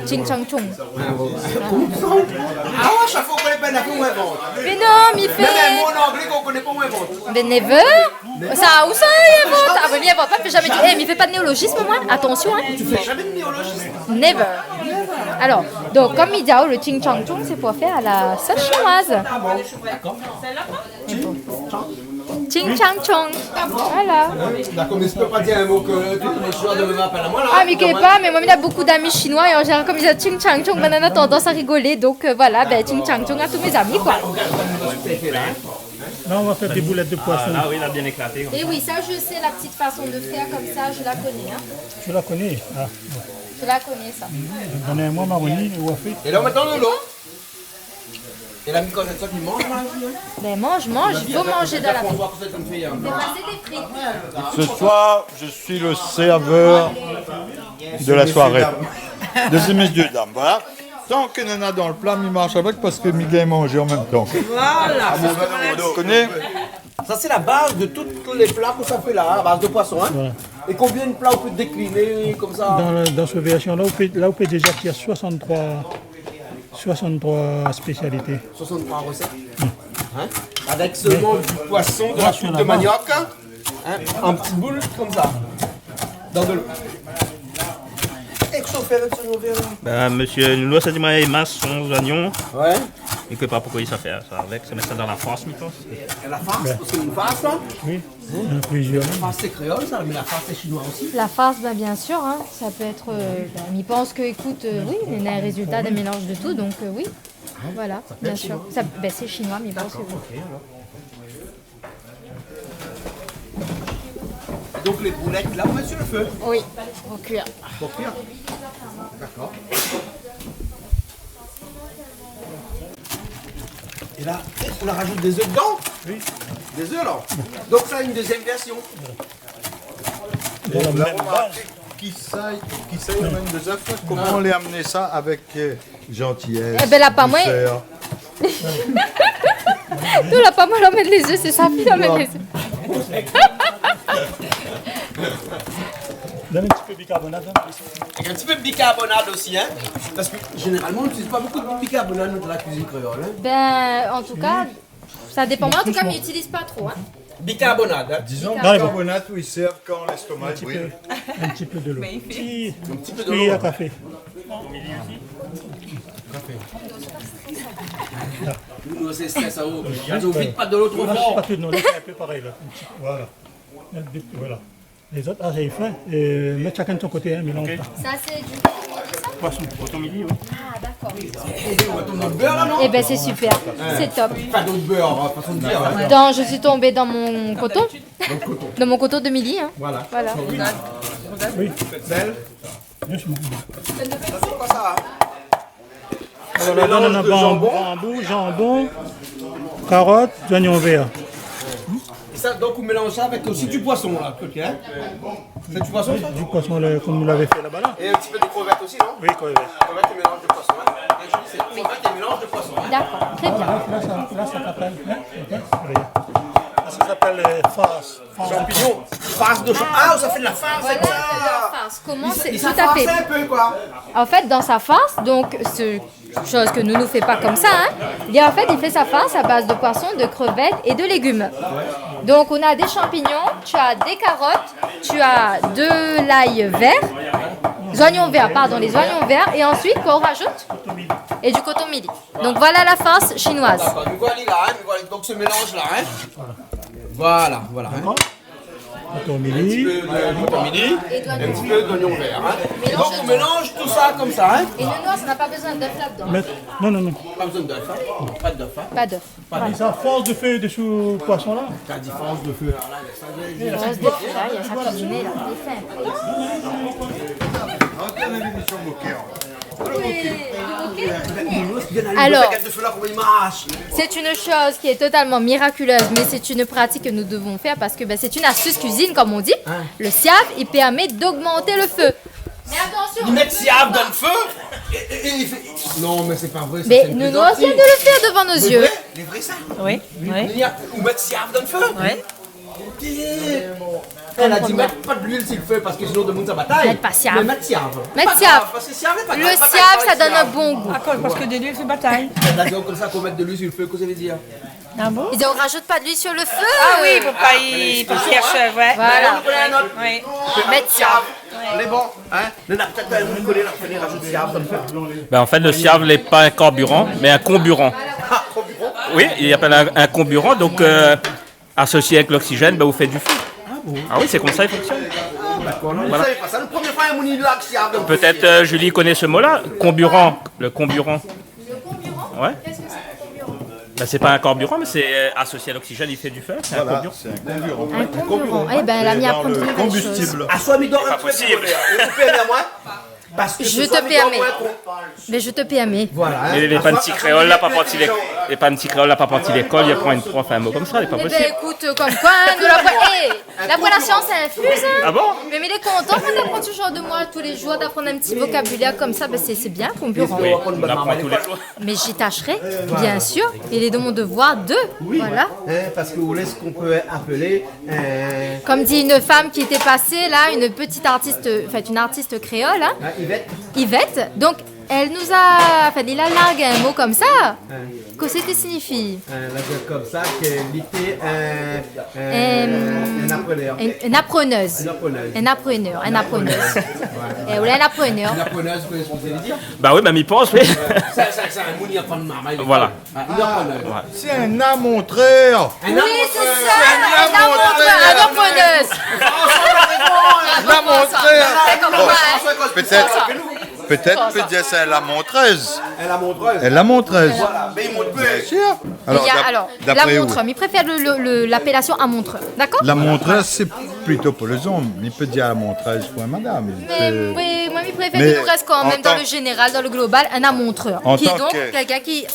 Ching chang chong. Ah ouais, shak foi ou koné pa in nafèr, ou invant. Mé non, mi fé... Mèm in mo an anglé kan ou koné pa, ou invant. Mé never. Sa, ousa i invant ? Ah, mé mi invant pa, mi fé zamé di, eh, mi fé pa de néologizm, moin. Atansion, hein. Tu fais jamais de néologisme. Never. Alor, donk, konm mi di, lo ching chang chong, sé pou fé a la sos shinoiz. Ah bon ? Dakor. Ching chang. Ching chang chong. Voilà. Dakor, mé mi pé pa dir in mo ke tout le moun chinois demin va apèl amoin la. Ah, mé inkièt pa, mé moin, mi na bonpé d'ami shinoi é an zénéral, kom i di ching chang chong, banna na tandans a rigolé. Donk, euh, voilà, ben, ching chang chong à tous mes amis, quoi. Non, on va faire des boulettes de poisson. Ah, là, oui, il a bien éclaté, comme ça. Et oui, ça, je sais, la petite façon de faire comme ça, je la connais, hein. Tu la connais ? Ah, bon. Je la connais, ça. Donn amoin maroni, ou a fé. Et là, maintenant, le lot. É la mi koné sa ki manz la, hein ? Ben, manz, manz, i fo manzé dan la fé. Sé pa, sé dé frit. Ce soir, je suis le serveur de la soirée. De ces messieurs dames, voilà. Tant que néna dan le pla, mi marsh avèk parske mi gingn manzé an mèm tan. Voilà, sé sak moin la di. Ou koné ? Ça, c'est la base de tous les plats que ça fait là, hein, à base de poisson, hein. Ouais. Et combien de plats on peut décliner comme ça ? Dans le, dans ce version-là, on peut, là, on peut déjà dire soixante-trois, soixante-trois spécialités. Soixante-trois recettes. Hein ? Avec seulement du poisson, de la soupe de manioc, hein, en petites boules comme ça. Dans de l'eau. Et qu'est-ce qu'on fait avec ce mauvais là ? Ben, monsieur Nounours la di amoin, i mas son zoignon. Ouais. Mi koné pa poukosa i sa fé sa avèk, sa mèt sa dan la fars, mi pans. La fars, parske sé in fars, la ? Oui, in plizièr. La fars, sé kréol, sa, mé la fars, sé shinoi osi. La farce, ben, bien sûr, hein, ça peut être, euh, ben, mi pans ke, ékout, euh, oui, néna in rézilta de mélanz de tout, donk, euh, oui. Voilà, bien sûr. Sa, ben, sé shinoi, mi pans ke oui. Dakor, OK, alor. Donk, lé boulèt la, ou mèt su le fé ? Oui, pour cuire. Pour cuire ? Dakor. É la, ou la razout dé zèf dedan ? Oui. Dé zèf, alor. Donk, sa, in dézièm vèrsion. Voilà. Donk la, la mèm baz. Kisa, kisa i amenn dé zèf, koman ou la amenn sa avèk, euh, gentillesse, douceur. Eh ben, la pa moin. Non, la pa moin la amenn lé zèf, sé sa ki la amenn lé zèf. Donn in ti pé bikarbonat, hein. Avèk in ti pé bikarbonat osi, hein. Parske zénéralman, nou itiliz pa bonpé bikarbonat, nou, dan la kuizine kréol, hein. Ben, an tou ka, sa dépan. Moin, an tou ka, mi itiliz pa tro, hein. Bikarbonat, hein. Dizon, bikarbonat, oui, i sèrv kan lèstoma i bril. In ti pé, in ti pé de lo. Mé i fé. Ti, in ti pé de lo. Kafé. Nou, sé, sé sa, oh. Zot i vid pa de lo tro for. Non, sé pa tout, non, la, sé in pé parèy, la. In ti, voilà. Voilà. Lézot, ah, sé fin. Euh, mèt shakinn de son koté, hein, mélanz pa. OK. Ça, c'est du coton-mili, ça ? Poisson. Coton-mili, oui. Ah, d'accord. Eh ben, c'est super. C'est top. Pas d'autre beurre, hein, façon de dire, hein. Dans, je suis tombée dans mon coton. Dans le coton. Dans mon coton de mili, hein. Voilà. Voilà. Oui. Belle. Doucement. Ça, c'est quoi ça ? Voilà, mélange de jambon. Bambou, jambon, carotte, oignon vert. Et ça, donc, on mélange ça avec aussi du poisson, là, à côté, hein ? C'est du poisson, ça ? Du poisson, le, comme vous l'avez fait là-bas, là. Et un petit peu de crevettes aussi, non ? Oui, crevettes. Crevettes et mélange de poisson, hein ? C'est crevettes et mélange de poisson, hein ? D'accord, très bien. Là, là, ça, là, ça s'appelle, hein ? Là, ça s'appelle, euh, farce. Champignon, farce de cha-, ah, ça fait de la farce avec ça. Voilà, c'est de la farce. Comment c'est ? Tout à fait. Il, il s'est farcé un peu, quoi. En fait, dans sa farce, donc, ce chose que nous, nous fait pas comme ça, hein, il y a, en fait, il fait sa farce à base de poisson, de crevettes et de légumes. Donc, on a des champignons, tu as des carottes, tu as de l'ail vert, les oignons verts, pardon, les oignons verts, et ensuite, quoi, on rajoute ? Et du coton-mili. Donc voilà la farce chinoise. D'accord, mi voi la, hein, mi voi, donc ce mélange-là, hein. Voilà, voilà, hein. D'accord. Coton-mili. Un petit peu de coton-mili, un petit peu d'oignon vert, hein. Et donc on mélange tout ça comme ça, hein. Et Nounours, on n'a pas besoin d'œuf là-dedans. Mèt, non, non, non. Pas besoin d'œuf, hein. Pas d'œuf, hein. Pas d'œuf. Pas d'œuf. Sa farce de fé desi poisson la. T'as dit farce de feu, alors là, ça, je, je, Farce de fé la, il y a sa kuizine la. Lé fin. Regarde l'émission Moqueur. Alors, c'est une chose qui est totalement miraculeuse, mais c'est une pratique que nous devons faire parce que, ben, c'est une astuce cuisine, comme on dit. Hein. Le siav, il permet d'augmenter le feu. Mais attention, i mèt siav dan le fé é, é, é i fé, non, mé sé pa vré, sa, sé in plézantri. Mais Nounours vient de le faire devant nos yeux. Lé vré, lé vré, sa ? Oui, oui. Ou mèt siav dan le fé ? Oui. Èl la di, mèt pa de luil si le fé, parske sinon demoun sa batay. Mèt pa siav. Mé mèt siav. Mèt siav. Pa grav, parske siav lé pa grav, batay pa siav. Le siav, ça donne un bon goût. Akoz ? Parske de luil i fé batay. Èl la di konmsa, kan i mèt de luil si le fé, kosa i vé dir ? Ah bon ? I di, on rajoute pas de l'huile sur le feu. Ah oui, pou pa i, pou pa i shèf, ouais. Voilà. Mèt siav. Lé bon, hein ? Mé la, pétèt, euh, nou koné la, fo rajout siav dan le fé. Ben, en fait, le siav n'est pas un carburant, mais un comburant. Ah, comburant ? Oui, il appelle un, un comburant. Donc, euh, Associé avec l'oxygène, ben, vous faites du feu. Ah bon ? Ah oui, c'est comme ça il fonctionne. Ah, d'accord. Non, voilà. Je savais pas ça. Le premier fois, on dit là, c'est un peu... Peut-être, euh, Julie connaît ce mot-là, comburant, le comburant. Le comburant ? Ouais. Qu'est-ce que c'est, le comburant ? Ben, c'est pas un carburant, mais c'est, euh, associé à l'oxygène, il fait du feu, c'est un comburant. Voilà, c'est un comburant. Un comburant. Eh ben, elle a mis à prendre une nouvelle chose. Dans le combustible. Ah, soit mi dor... C'est pas possible. Vous pouvez dire à moi ? Parce que ce soir, mi dor... Je te permets. Mais je te permets. Voilà, hein. Lé, lé pa in ti kréol la pa parti lé-, lé pa in ti kréol la pa parti lékol, li aprann in prof in mo konmsa, lé pa posib. Eh ben, écoute, comme quoi, hein, nous l'apprenons. Eh, l'apprenons, la science infuse, hein. Ah bon ? Mais, mais il est content qu'on apprend ce genre de mots tous les jours, d'apprendre un petit vocabulaire comme ça, ben, c'est, c'est bien, comburant. Oui, on apprend tous les jours. Mais j'y tâcherai, bien sûr. Il est de mon devoir de, voilà. Oui, hein, parce que ou lé sak i pé apèl, euh, comme dit une femme qui était passée là, une petite artiste, euh, en fait, une artiste créole, hein. Ah, Yvette. Yvette. Donc, elle nous a, enfin, li la larg in mo konmsa. Hein. Kosa i signifie ? Euh, la di konmsa ke li té, euh, euh, un appreneur. Une, une appreneuse. Une appreneuse. Un appreneur, un appreneur. Voilà. Eh, ou lé in apreneur. Une appreneuse, vous connaissez ce que ça veut dire ? Bah oui, bah, mi pans, oui. Ça, ça, c'est un mot, il y a pas de marmaille. Voilà. Ah, une appreneuse. Ouais. C'est un amontreur. Oui, c'est ça, un amontreur, un amontreur. Un amontreur. C'est comme ça, hein. Bon, peut-être, peut-être peut dire c'est la montreuse. Elle la montreuse. Elle la montreuse. Voilà, mais il montre plus. Bien sûr. Alors, il y a, d'ap-, alors, d'après la montre, mais il préfère le, le, le, l'appellation amontreur, d'accord ? La montreuse, c'est plutôt pour les hommes. Il peut dire la montreuse pour une madame. Mais c'est, oui, moi, je préfère qu'il nous reste quand même dans le général, dans le global, un amontreur. Mais en tant que, qui est donc quelqu'un qui,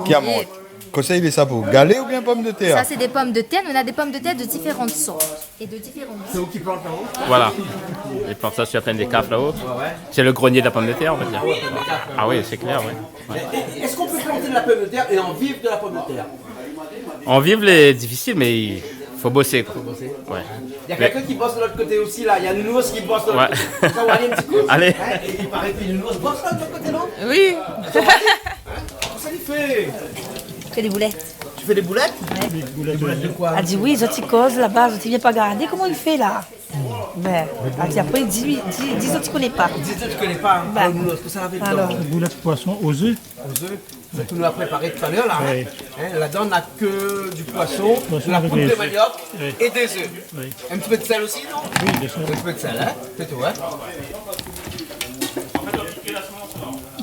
qui amontre. Kosa i lé sa, pou galé oubien pomdetèr ? Ça, c'est des pommes de terre. On a des pommes de terre de différentes sortes et de différents goûts. C'est vous qui plantez là-haut ? Voilà. Ils plantent ça sur certaines des caves là-haut. Ouais, ouais. C'est le grenier de la pomme de terre, on va dire. Ah ouais, pomme de terre. Ah oui, c'est clair, oui. Ouais. Et, et est-ce qu'on peut planter de la pomme de terre et en vivre de la pomme de terre ? En vivre, c'est difficile, mais il faut bosser, quoi. Faut bosser. Ouais. Il y a quelqu'un qui bosse de l'autre côté aussi, là. Il y a Nounours qui bosse de l'autre côté. Ouais. Ça, on va aller un petit coup. Allez. Hein, et il paraît que Nounours bosse là, de l'autre côté, non ? Oui. Ça va aller ? Hein ? Kosa li fé ? Fé dé boulèt. Tu fais des boulettes ? Ouais. Des boulettes de quoi ? Èl di oui, zot i koz laba, zot i vien pa gardé koman i fé la. Ben, èl di apré, di, di, di zot i koné pa. Di zot i koné pa, hein. Ben, alors, nous, est-ce que ça avait dedans ? Alors. Boulette poisson aux œufs. Aux œufs. Ce que nous a préparé tout à l'heure, là, hein. Oui. Hein, là-dedans, on n'a que du poisson, de la poudre de manioc et des œufs. Oui. Un petit peu de sel aussi, non ? Oui, bien sûr. Un petit peu de sel, hein ? C'est tout, hein ?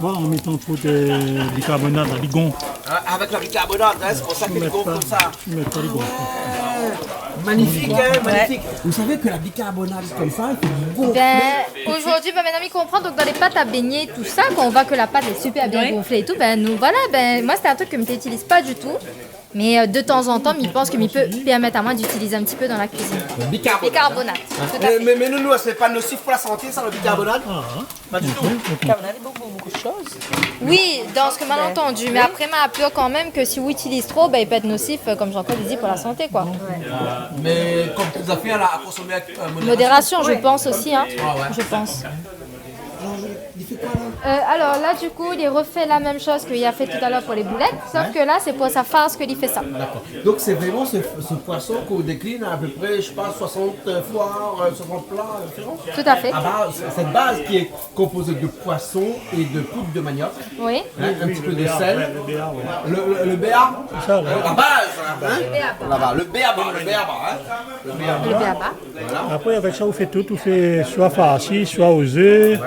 Bon, en mettant trop de bicarbonate, là, li gonfle. Ah, avec la bicarbonate, hein, c'est pour ça qu'il gonfle comme ça. Ou mèt pa, ou mèt pa li gonfle. Ah, magnifique, hein, magnifique. Ouais. Vous savez que la bicarbonate, comme ça, il faut gonfler. Ben, aujourd'hui, ben, maintenant, mi konpran. Donc, dans les pâtes à beignets, tout ça, quand on voit que la pâte est super bien gonflée et tout, ben, nous, voilà, ben, moi, c'était un truc que mi utiliz pa du tout. Mais, euh, de temps en temps, mi pans ke mi pé permèt amoin d'utiliz in ti pé dan la kuizine. Le bicarbonate. Bicarbonate, tout à fait. Hein ? Eh, mais, mais Nounours, c'est pas nocif pour la santé, ça, le bicarbonate ? Ah, hein. Pas du tout. Ok, ok. Bicarbonate, il y a beaucoup, beaucoup de choses. Oui, dans ce que moi j'ai entendu. Mais après, ma peur quand même que si on utilise trop, ben, il peut être nocif, euh, comme Jean-Claude dit, pour la santé, quoi. Ouais. Mais comme tout affaire, là, à consommer avec, euh, modération. Modération, je pense aussi, hein. Ah ouais. Je pense. Jean-Claude, il fait quoi, là ? Euh, alors là, du coup, il refait la même chose qu'il a fait tout à l'heure pour les boulettes, sauf que là, c'est pour sa farce qu'il fait ça. D'accord. Donc, c'est vraiment ce, ce poisson qu'on décline à peu près, je sais pas, soixante fois, euh, soixante plats, euh, différents ? Tout à fait. À base, cette base qui est composée de poisson et de poudre de manioc. Oui. Hein, un petit peu de sel. Le B A, ouais, le B A, ouais. Le, le, le B A. C'est ça, là. La base, hein. Le B A. Là-bas, le B A, le B A, hein. Le B A. Le B A. Voilà. Apré, avèk sa, ou fé tout, ou fé soi farsi, soi o zèf,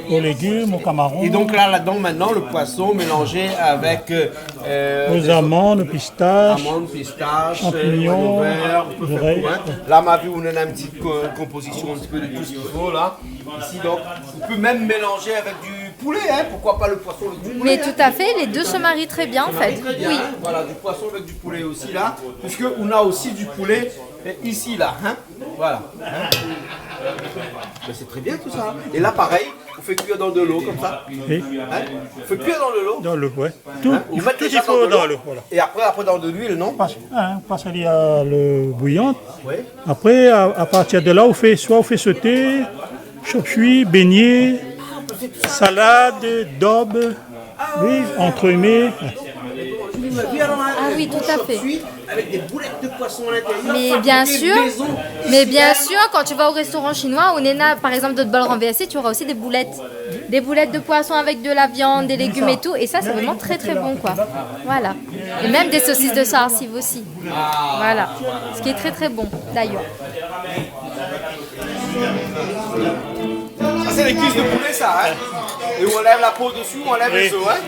o légim, o kamaron. Et donc là, là-dedans, maintenant, le poisson mélangé avec, euh, euh, o zamann, o pistash, amandes, pistaches, euh, oignons verts, on peut faire tout, hein. Là, ma vi, on a une petite co-, composition un petit peu de tout ce qu'il faut, là. Ici, donc, on peut même mélanger avec du poulet, hein. Pourquoi pas le poisson avec du poulet, hein. Mais tout à fait, les deux se marient très bien, en fait. Ça marie très bien, hein. Oui. Voilà, du poisson avec du poulet aussi, là. Parce que on a aussi du poulet, euh, ici, là, hein. Voilà. Hein ? Mais c'est très bien tout ça, hein. Et là, pareil, on fait cuire dans de l'eau comme ça. Oui. Hein ? On fait cuire dans de l'eau. Dans l'eau, ouais. Tout, hein ? Tout, tout i fo dan lo, voilà. Et après, après dans de l'huile, non ? Pas, hein, pas ali a lo bouyan. Oui. Après, à, à partir de là, on fait, soit on fait sauter, chop suey, beignet, salade, daube, oui, entremets. Ah oui, tout à fait. Avec des boulettes de poisson à l'intérieur, fabriquées maison, ici même. Mais bien sûr, mais bien sûr, quand tu vas au restaurant chinois, ou néna, par exemple, dot bol ranvèrsé, tu auras aussi des boulettes. Des boulettes de poisson avec de la viande, des légumes et tout. Et ça, c'est vraiment très, très bon, quoi. Voilà. Et même des saucisses de Sarcives aussi. Voilà. Ce qui est très, très bon, d'ailleurs. Ça, c'est les cuisses de poulet, ça, hein ? Et on enlève la peau dessus, on enlève les os, hein ?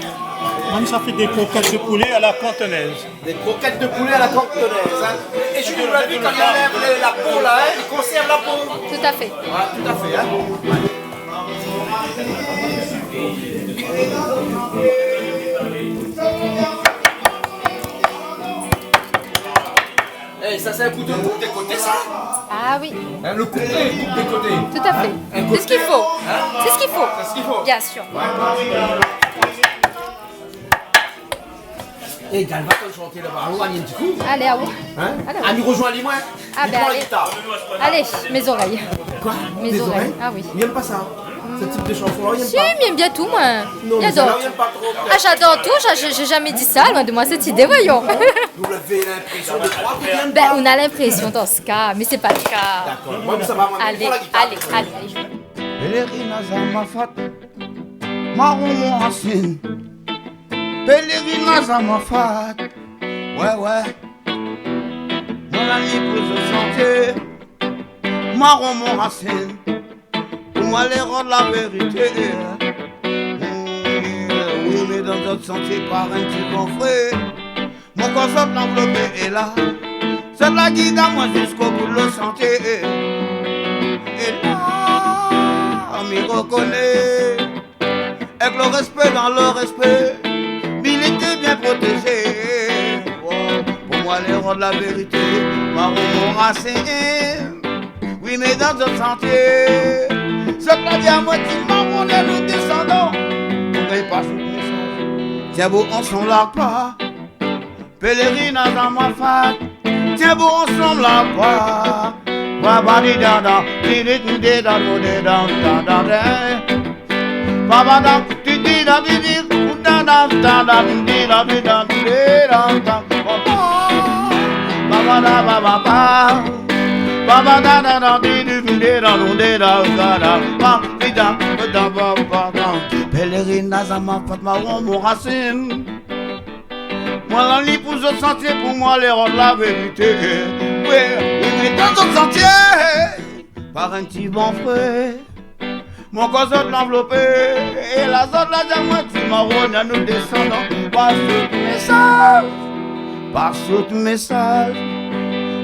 Mèm sa fé des croquettes de poulet à la cantonaise. Des croquettes de poulet à la cantonaise, hein. Et je vous l'ai vu, quand il enlève le, la peau, là, hein, il conserve la peau. Tout à fait. Voilà, tout à fait, hein. Eh, ça, c'est un couteau de coupe des côtés, ça ? Ah oui. Hein, le couteau, il coupe des côtés. Tout à fait. Hein ? Un côté. C'est ce qu'il faut. Hein ? C'est ce qu'il faut. C'est ce qu'il faut. Bien sûr. Ouais. Eh, Galva, kan ou shant laba, alon, alé, in ti kou. Alé, ah oui. Hein ? Alé, ah, oui. Mi rozoinn ali, moin. Ah, ben, alé. Alé, mes oreilles. Quoi ? Mes oreilles. Tes oreilles ? Ah oui. Li yèm pa sa. Ce type de chanson-là, li yèm pa. Si, mi yèm bien tout, moin. Non, mais ça, j'adore. Li yèm pa tro. Ah, j'adore tout, j'ai, j'ai jamais dit ça, loin de moi cette idée, voyons. Vous avez l'impression de croire qu'il aime pas. Ben, on a l'impression dans ce cas, mais c'est pas le cas. D'accord. Moi, ça va, moi, alé, alé, alé. Pèlerinaz a Mafat, Maron Mon Rasine. Pèlerinaz a Mafat. Ouais, ouais. Mon ami pou zot santé. Maron Mon Rasine. Pou moin alé rod la vérité. Mm, oui, mé dan zot santé par in ti van fré. Mon kor sort lanvlopé é la, sort la gid amoin ziska bout lo santé. É la, mi rokoné, èk lo respé dan lo respé, mi lété bien protézé. Oh, pou moin alé rod la vérité, Maron Mon Rasine. Oui, mé dan zot santé, zot la di amoin ti Maron é lo désandan. Ou gingn pa sout mésaz. Tienbo ansanm laba. Pèlerinaz a Mafat, tienbo ansanm laba. Ba ba di da da, di di di da do di da da da da. Ba ba da, di di da di di, da da da da, di da di da di da da. Ba ba da, ba ba ba. Ba ba da da da, di di di da do di da da da. Ba di da da ba ba ba. Pèlerinaz a Mafat, Maron Mon Rasine. Moin la li pou zot santé, pou moin alé rod la vérité. Oui, oui, mé dan zot santé, par in ti van fré. Mon kor sort lanvlopé, é la zot la di amoin ti Maron, anou désandan. Pa sout mésaz, pa sout mésaz,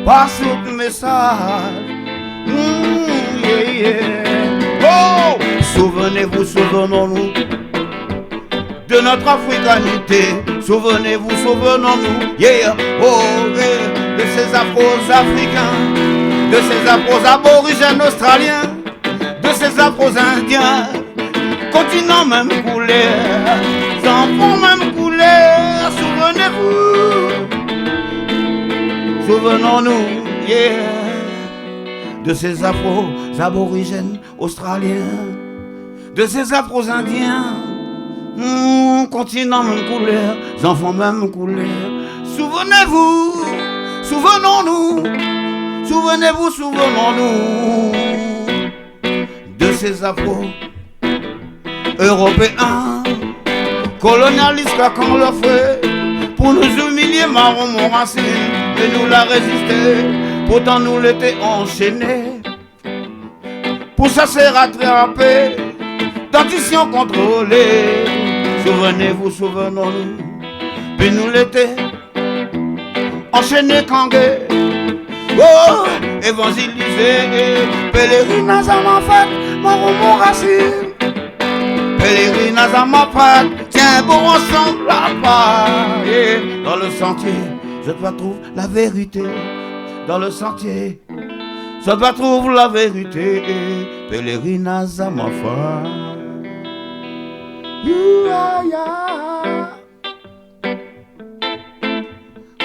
pa sout mésaz. Mm, yeah, yeah. Oh, souvenez-vous, souvenons-nous de notre africanité. Souvenez-vous, souvenons-nous, yeah, oh, yeah, de ces Afro-Africains, de ces Afro-Aborigènes australiens, de ces Afro-Indiens, continent même couleur, enfants même couleur. Souvenez-vous, souvenons-nous, yeah, de ces Afro-Aborigènes australiens, de ces Afro-Indiens, hmm, continent même couleur, enfants même couleur. Souvenez-vous, souvenons-nous, souvenez-vous, souvenons-nous de ces Afro-Européens, colonialistes, claquant leurs fouets pour nous humilier, Maron Mon Rasine, mé nou la rézisté, pourtan nou lété anshèné. Pou sa sé ratrapé, dantision kontrolé. Souvenez-vous, souvenons-nous, pi nou lété anshèné, kangé. Oh, évangélizé, pèlerinaz a Mafat, Maron Mon Rasine. Pèlerinaz a Mafat, tienbo ansanm laba. Dan lo santié, zot va trouv la vérité. Dan lo santié, zot va trouv la vérité, pèlerinaz a Mafat. Ouh, aïe, aïe.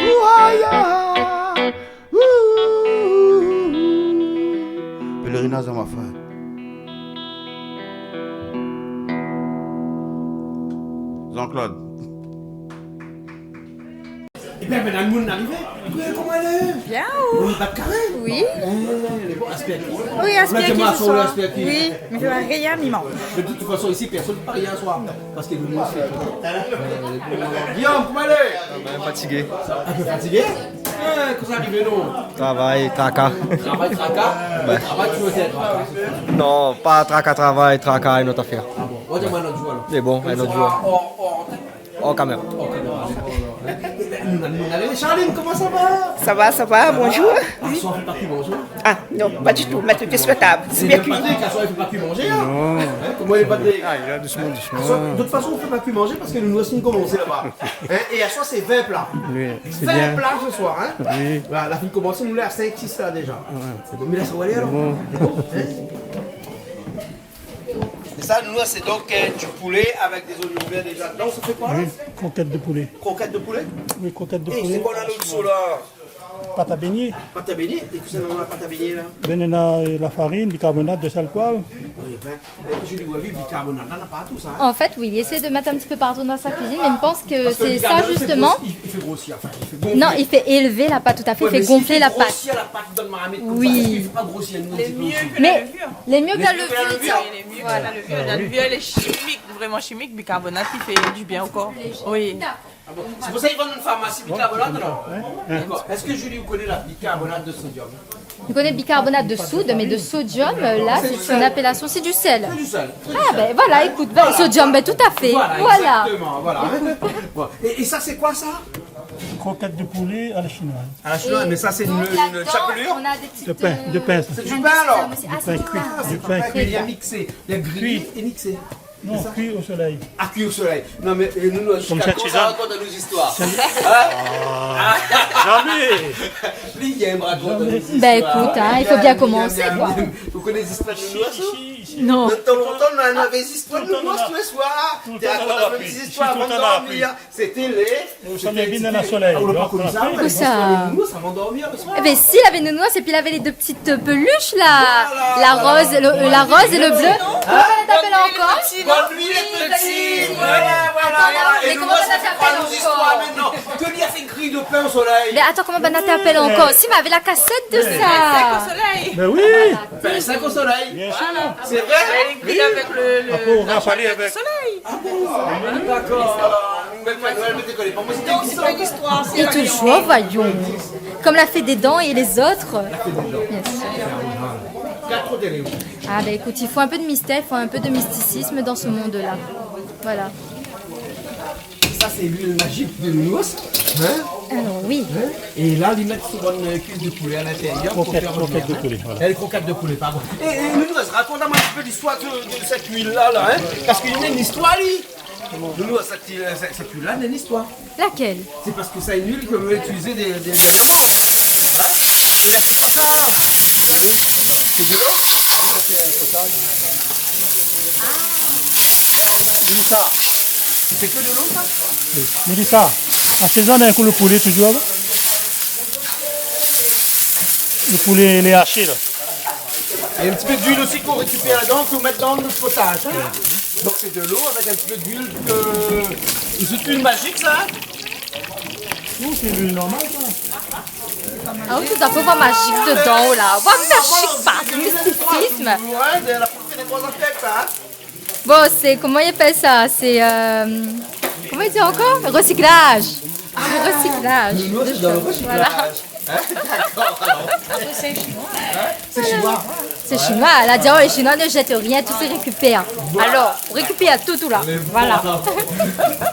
Ouh, aïe, aïe. Ouh. Pèlerinaz a Mafat. Jean-Claude. Bin, bin, la moun arivé. Koman i lé ? Bien, ou ? Ou bat karé ? Oui. É, lé bon, aspèr ki ? Oui, aspèr ki, sé sa. Ou la di amoin, aspèr ki ? Oui, mé mi fé pa rien, mi manz. Mé de tout fason, isi, pèrsone i paré aswar. Parske nou, nou sé, eu, Guillaume, koman i lé ? Bin, fatigé. In pé fatigé ? É, kosa i ariv, non ? Travay, traka. Travay, traka ? Bin. Travay, toujour traka. Non, pa traka, travay, traka, in ot afèr. A bon ? Ou va di amoin in ot zour, alor. Mé bon, in ot zour. Or, or, or kaméra. Or kaméra. Charline, koman sa va ? Sa va, sa va, bonjour. Aswar, i fé pa kui manzé ? A, non, pa ditou. Mèt lo pié su la tab. Sé bien kui. Patrick, aswar, i fé pa kui manzé, in ? Non. In, koman i lé, Patrick ? A, li lé dousman, dousman. Aswar, de tout fason, i fé pa kui manzé parske nou, nou la fine komansé laba. In ? É aswar, sé vin pla. Oui, sé bien. Vin pla aswar, in ? Oui. Voilà, la fine komansé, nou lé a sink, sis la déza. Oué. Sé bon, mé la, sa va alé, alor ? Sé bon. In ? É sa, nou, sé donk, eu, du poulet avèk dé zoignon vèr déza dedan. Sa i fé koi, la ? Oui, krokèt de poulé. Krokèt de poulé ? Oui, krokèt de poulé. É sé koi, la, lot shoz, la ? Pat a bégné. Pat a bégné ? É kosa néna dan la pat a bégné, la ? Bin, néna, eu, la farine, bikarbonat, de sèl, poiv. Oui, bin, eu, mi di aou, bikarbonat, la, na partou, sa, in ? En fait, oui, il essaie de mettre un petit peu partout dans sa cuisine, mais je pense que c'est ça, justement. Parske bikarbonat i fé gros-, i, i fé grosir, anfin, i fé gonflé. Non, il fait élever la pâte, tout à fait, il fait gonfler la pâte. Oué, mé si i fé grosir la pat konmsa, èske i fé pa grosir, nou, in ti pé osi ? Lé mié ke la levure. Mé lé mié ke la levure, dirèk. Voilà. Lé mié ke la levure. Lé mié ke la levure. Voilà. La levure, èl lé shimik, vréman shimik, bikarbonat i fé du bien o kor. Oui. A bon ? Sé pou sa i vann dan farmasi bikarbonat, alor ? Oué. Dakor. Èske, Julie, ou koné la bikarbonat de sodium ? Je connais bicarbonate de soude, mais de sodium, euh, là, c'est une appellation, c'est du sel. Sé du sèl. Ah, ben voilà, écoute, ben, sodium, ben, tout à fait. Voilà, voilà. Exactement, voilà. Bon. É, é sa, sé koi, sa ? Krokèt de poulé a la shinoiz. A la shinoiz, mé sa, sé in, in shapelure ? Et donc, là-dedans, on a des petites, euh, de pin, de pin, sa. Sé du pin, alor ? Ah, du pin kui. Du pin kui. Mé li la miksé. Li la griyé é miksé. Non, kui o solèy. A, kui o solèy. Non, mé, eu, nou, nou, ziska kan sa i rakont anou zistoir ? Sé in... A ? Zamé. Li i èm rakont anou zistoir. Bin, ékout, in, i fo bien komansé, koi. Ou koné zistoir de nounous, ou ? Si, si, si. Non. Dan tan lontan, nou navé zistoir de nounous le soir. Té rakont anou zistoir avan dormir. Sété lé... Ou la pa koni sa, oué, zistoir de nounous avan dormir le soir. Ében, si, lavé nounous, épi lavé lé dé ptit, eu, pelush, la, la roz é le, eu, la roz é le blé. Koman i apèl ankor ? Bonne nuit, les petits. Voilà, voilà. Atann, mé koman i apèl ankor ? Ke li la fé gri de pin o solèy. Mé atann, koman i apèl ankor ? Si, mi navé la kasèt de sa. Bin oui. Bin, sink o solèy. Bien sûr. Sé vré ? Oui. Apré, ou rafal avèk. A bon ? Dakor. Mé moin, moin, mi koné pa. Moin, sété... Donk, sé pa in zistoir, sé... Et toujours, voyons. Comme la fée des dents et les autres. La fée des dents. Yes. Quatre télé. Ah, ben, écoute, il faut un peu de mystère, il faut un peu de mysticisme dans ce monde-là. Voilà. Sa, sé luil majik de nounous, in ? Alors, oui. In ? É la, li mèt sou bann, eu, kuis de poulé a lintérieur pou fé rovnir, in ? Krokèt, krokèt de poulé, voilà. É, é, nounous, rakont amoin in ti pé listoir de, de sèt luil-la, la, in ? Parske li néna in istoir, li. Nounous, sèt, sèt, sèt luil-la néna in istoir. Laquelle ? Sé parske sa, in luil ke nou itiliz dé, dé, dé moman. In ? É la, sé koi sa, la ? Sé de lo ? Mélissa, sé ke de lo, sa ? Mélissa, asézone in kou lo poulé toujour, la. Lo poulé lé ashé, la. É in ti pé d'luil osi k'ou rékipèr ladan, k'ou mèt dan lo potaz, in. Donk sé de lo avèk in ti pé d'luil, eu, sé luil majik, sa, in ? Non, sé luil normal, sa. Ah oui, tout à fait, on voit magique dedans, là. On voit magique partout, mysticisme. Bon, sé, koman i apèl sa ? Sé, eu, koman i di ankor ? Recyclage. Le recyclage. Nounous, sé dan lo recyclage. Voilà. In ? Dakor, alor. Apré, sé shinoi. In ? Sé shinoi. Sé shinoi. La di, oh, les Chinois ne jettent rien, tout se récupère. Voilà. Alor, ou rékipèr tout, tout la. Voilà.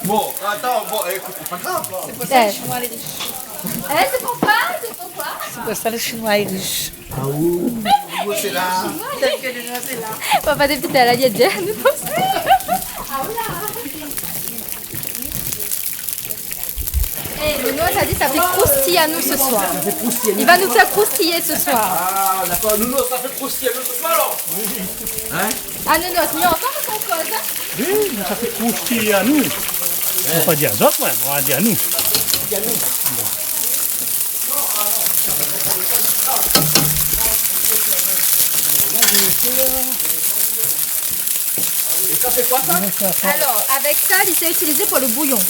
Bon, atann, bon, ékout, sé pa grav. Sé pou sa, lé Shinoi lé rish. In, sé pou koi ? Sé pou koi ? Sé pou sa, lé Shinoi lé rish. A oui, oui, sé la. Tèl ke nounous lé la. Papa, dépi talèr, li lé bien, nou pans. A, oula. É, Nounous la di, sa fé kroustiy anou se soir. Sa fé kroustiy anou se soir. Il va nous faire croustiller ce soir. A, dakor. Nounous, sa fé kroustiy anou se soir, alor ? Oui. In ? A, Nounous, mi antann son koz, in ? Oui, mé sa fé kroustiy anou. Ou pa di azot, moin, ou di anou. Di anou. É Sa fé koi sa ? Alor, avèk sa, li sé itilizé pou le bouyon.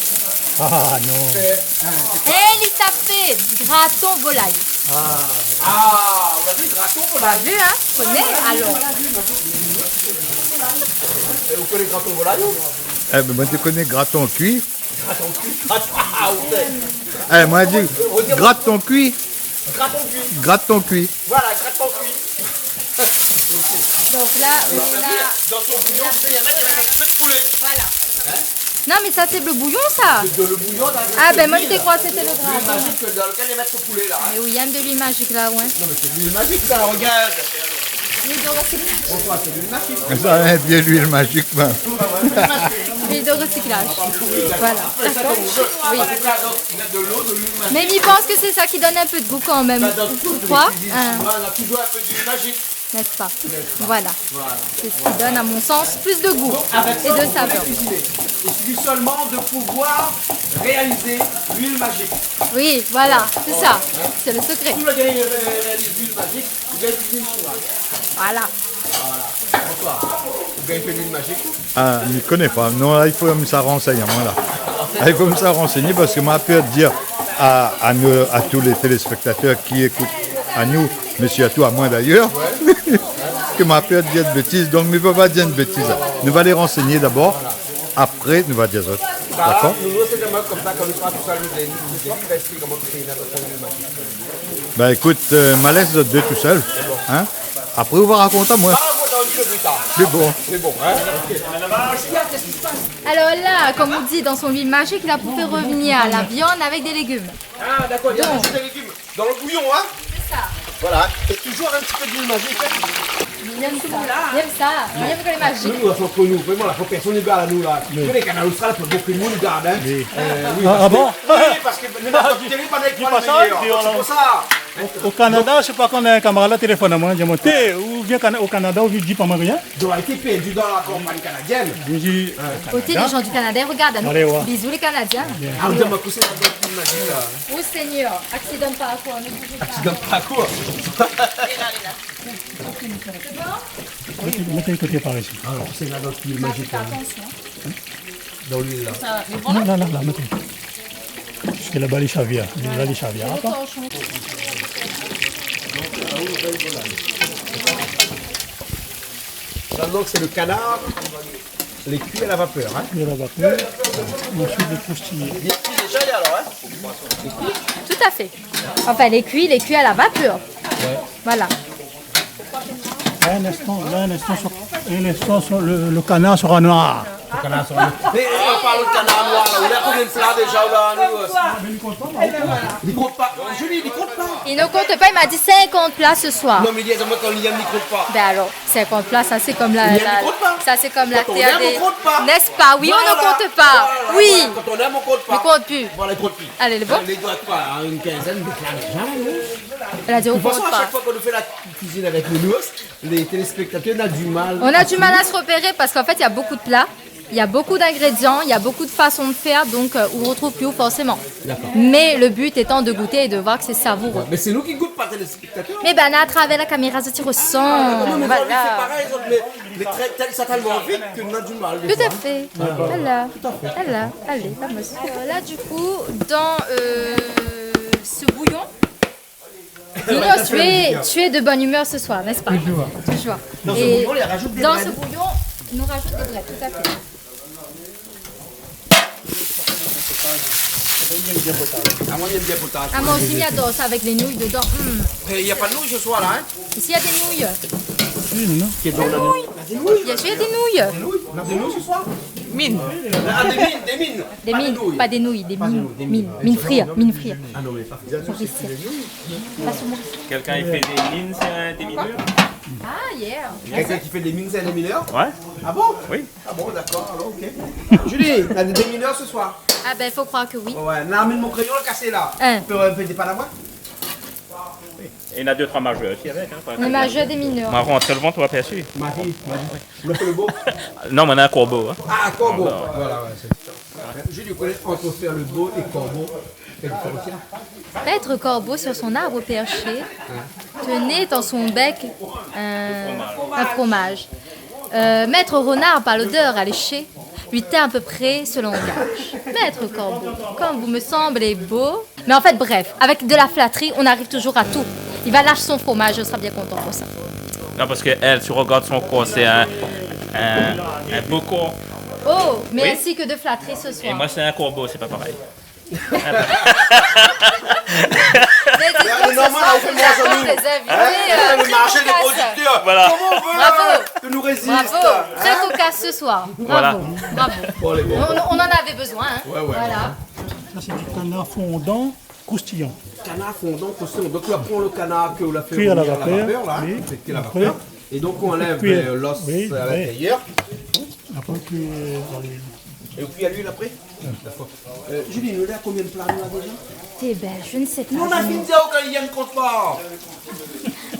Ah non. É li sa fé graton volay. Ah, ou la vi graton volay ? Ou la vi, hein ? Koné, alor. É ou koné graton volay, ou ? Eh ben, moin, mi koné graton kui. Graton kui, graton, ah, ou fé. Eh, moin, mi di, grat ton kui. Grat ton kui. Grat ton kui. Voilà, grat ton kui. Donc là, on a... Dans son bouillon, tu peux y mettre un peu de poulet. Voilà. Hein ? Non, mais ça, c'est le bouillon, ça. C'est le bouillon, là, avec l'huile. Ah, ben, moi, je crois que c'était le gratin. L'huile magique dans lequel ils mettent le poulet, là, hein. Mais oui, il y a de l'huile magique, là, ouais. Non, mais c'est l'huile magique, là, regarde. L'huile de recyclage. Pourquoi c'est l'huile magique ? Sa, in vié luil mazik, ben. L'huile de recyclage. Voilà. D'accord ? Oui. Mais mi pans ke sé sa ki donn in pé de gou kan mèm. Bah, dans toutes les cuisines chinoises, on a toujours un peu d'huile magique. N'est-ce pas ? Voilà. Voilà. C'est ce qui donne, à mon sens, plus de goût et de saveur. Donc, avec ça, vous pouvez cuisiner. Il suffit seulement de pouvoir réaliser l'huile magique. Oui, voilà, c'est ça. Voilà. C'est le secret. Si vous voulez réaliser l'huile magique, vous allez cuisiner chinois. Voilà. Voilà. Bonsoir. Vous gagnez pas l'huile magique, vous ? Ah, mi koné pa. Non, la, i fo mi sa ransègn amoin, la. Ah, i fo mi sa ransègn parske ma pèr dir a, a nou, a tout lé téléspèktatèr ki ékout anou, mé sirtou amoin d'ayèr, ke ma pèr dir de bétiz. Donk, mi vé pa dir in bétiz. Nou va alé ransègn dabor, apré, nou va dir azot. Dakor ? Bah, nou, nou, sé dommaz konmsa, kan nou sra tousèl, nou, nou, nou, nou va ésplik koman fé la, la, la, la. Ben, ékout, euh, ma lès zot dé tousèl, hein ? Apré, ou va rakont amoin. Ah, bon, t'as envie de plus tard. Sé bon. C'est bon, hein ? Ok. Alors là, comme on dit, dans son huile magique, il a pour faire revenir la viande avec des légumes. Ah, d'accord, il y a toujours des légumes dans le bouillon, hein ? C'est ça. Voilà, et toujours un petit peu d'huile magique, hein ? Il aime ça. Il aime ça. Il aime que les magiques. Nous, nous, entre nous, vraiment, la personne ne garde à nous, là. Oui. Tous les canaux, ça, pour beaucoup de monde garde, hein. Oui. Euh, oui, ah, parce que, ah bon ? Oui, parce que les meilleurs, c'est pas les meilleurs. Di pa sa, di pa sa. C'est pour ça. O, o Kanada, mi koné in kamarad la téléfone amoin, di amoin, té, ou vien Kana-, o Kanada, ou vien, di pa moin rien. Doit été perdu dans la campagne canadienne. Mi di, euh, Kanada. Oté, les gens du Canada, ils regardent à nous. Allez, ouais. Bisous, les Canadiens. Bien. Ah, ou di amoin, kosa la, dans le film, là, di sa. Oh Seigneur, accident de parcours, ne bougez pas. Accident de parcours. Mèt, mèt koté par isi. Alors, c'est là dans le film, là, di sa. Faites attention. Dans l'huile, là. Non, la, la, la, mèt. Parske laba, lé shavir. La, lé shavir. Atann. Ça, donc, c'est le canard, les cuits à la vapeur, hein ? Cuit à la vapeur. Ensuite, les croustillés. Il est cuit déjà, alors, hein ? Tout à fait. Enfin, les cuits, les cuits à la vapeur. Ouais. Voilà. Là, un instant, là, un instant, sur, un instant, sur le, le canard sera noir. Le canard sera noir. Mais, euh, on parle de canard noir, là. On a combien de plats déjà, là, nous, euh ? Li kont pa. Julie, li kont pa. Il ne compte pas, il m'a dit cinquante plats ce soir. Non, mais li di amoin kan li yèm, li kont pa. Ben alors, cinquante plats, ça c'est comme la, la, ça c'est comme la terre des... Kan ou yèm, ou kont pa. N'est-ce pas ? Oui, on ne compte pas. Voilà, voilà, voilà. Oui. Kan ou yèm, ou kont pa. Li kont pu. Voilà, li kont pu. Allez, le bon. Hein, li doi èt koi, hein, une quinzaine de plats déjà, là, non ? Elle a dit, on compte pas. De toute façon, à chaque fois qu'on nous fait la cuisine avec Nounours, les téléspectateurs, on a du mal à suivre. On a du mal à se repérer parce qu'en fait, il y a beaucoup de plats, il y a beaucoup d'ingrédients, il y a beaucoup de façons de faire, donc, euh, on retrouve plus forcément. D'accord. Mais le but étant de goûter et de voir que c'est savoureux. Ouais, mais c'est nous qui goûtons pas, téléspectateurs. Mais ben, à travers la caméra, ça tire au sang. Ah, non, mais voilà. Voilà. C'est pareil, les autres, mais, mais très, tel-, ça tellement vite que on a du mal, des fois, hein. Tout à fait. Voilà. Voilà. Tout à fait. Voilà. Allez, vamos. Alors là, du coup, dans, euh, ce bouillon, Dino, tu es, tu es de bonne humeur ce soir, n'est-ce pas ? Toujours. Toujours. Dans ce bouillon, il rajoute des graines. Et dans ce bouillon, on rajoute des graines, tout à fait. Ah, moi, j'aime bien potage. Ah, moi aussi, j'adore ça avec les nouilles dedans. Mm. Mais il y a pas de nouilles ce soir, là, hein ? Ici, il y a des nouilles. Oui, non. Qui est dans la nouille ? Bien sûr, il y a des nouilles. Des nouilles ? On a des nouilles ce soir ? Mine. Ah, des mines, des mines. Des mines, pas des nouilles, des mines. Pas des nouilles, des mines. Mine, mine frite, mine frite. Ah non, mais pas... Maurice. Quelqu'un qui fait des mines, c'est un démineur ? Ah, yeah. Quelqu'un qui fait des mines, c'est un démineur ? Ouais. Ah bon ? Oui. Ah bon, d'accord, alors, ok. Julie, t'as des démineurs ce soir ? Ah ben, faut croire que oui. Ouais, ouais. Non, mais mon crayon est cassé, là. Hein. Tu peux répéter par la voix ? Et il y en a deux, trois majeurs aussi avec, hein, quoi. Les majeurs des mineurs. Ma rant sèlman, ou la apèrsi. Marie, Marie. On a fait le beau ? Non, mé na in korbo, hein. Ah, korbo. Ah, non. Voilà, ouais, c'est ça. Julie, ou koné ant fé le bo é korbo, kèl diférans néna ? Être corbeau sur son arbre perché, tenait dans son bec un, un fromage. Euh, Maître Renard, par l'odeur alléchée, lui tint à peu près ce langage. Maître Corbeau, comme vous me semblez beau. Mais en fait, bref, avec de la flatterie, on arrive toujours à tout. Il va lâcher son fromage, je serai bien content pour ça. Non, parce que elle, tu regardes son corps, c'est un, un, un beau corps. Oh, mais Oui. Ainsi que de flatterie ce soir. Et moi, c'est un corbeau, c'est pas pareil. Mais dites donc, ce soir, nous avons des invités, euh, très cocasses. Voilà. Comment on veut, euh, que nous résiste, hein ? Bravo. Très cocasse ce soir. Voilà. Bravo. Bravo. Bon, les bons. On, on en avait besoin, hein. Ouais, ouais. Voilà. Ça, c'est du canard fondant croustillant. Canard fondant croustillant. Donc, là, on prend le canard que on a fait cuire à la vapeur, là, oui. Fait cuire à la vapeur. Après, et donc, on enlève, euh, l'os à l'intérieur. Après, on cuit, euh, dans les Et on cuit à l'huile après ? D'accord. Euh, Julie, nou la konbien de pla nou la déza ? Eh ben, je ne sais pas. Nou la fine di aou kan i yèm kont pa.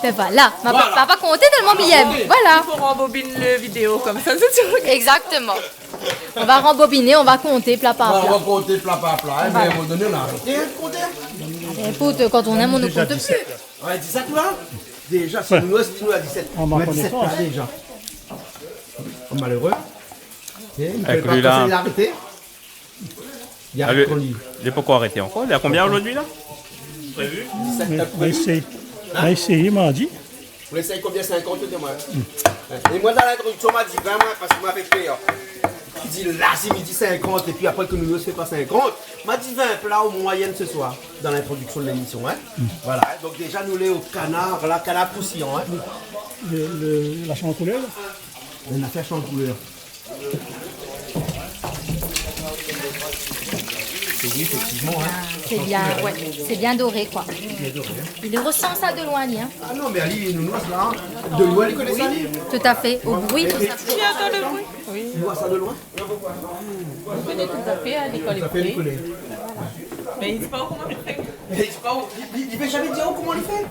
Ben voilà, ma pa, pa konté tèlman mi yèm. Voilà. Il faut rembobiner le vidéo comme ça, c'est sûr. Exactement. On va rembobiner, on va compter plat par plat. Voilà, on va compter plat par plat, hein, mais à un moment donné, on a arrêté de compter. Ben, écoute, quand on aime, on ne compte plus. Ouais, dix-sept, là ? Déjà, si nou, si nou la dix-sept. On a dix-sept pla déza. Oh, malheureux. Avec lui, là. Ah, lui, il est pas encore arrêté encore. Il est à combien aujourd'hui, là ? Prévu ? Dix-sept, t'as prévu ? Hein ? Ou éséy konbien, sinkant, ou di amoin. É moin, dan lintrodiksion, ma di vin, moin, parske moin la fé pèr. Li di la, si mi di sinkant, épi apré ke nou, nou fé pa sinkant, ma di vin pla o moiyèn se soir, dan lintrodiksion de lémision, hein. Voilà, donk déza, nou lé o kanar, la, kanar kroustiyan, hein. Le, le, la shankoulèr, la ? Nou la fé shankoulèr. Oui, effectivement, hein. Ah, c'est bien, ouais. C'est bien doré, quoi. Bien doré, hein. Il ressemble ça de loin, lui, hein. Ah non, mais ali, nou, nou, la, hein. De loin, li koné sa, li. Tout à fait. Au bruit, tout ça. Tu entends le bruit ? Oui. Li voi sa de loin. Li koné tout à fait, hein, li koné. Tout à fait, li koné. Mais il dit pas comment il fait. Mais il dit pas, il, il, il veut jamais dire comment il fait.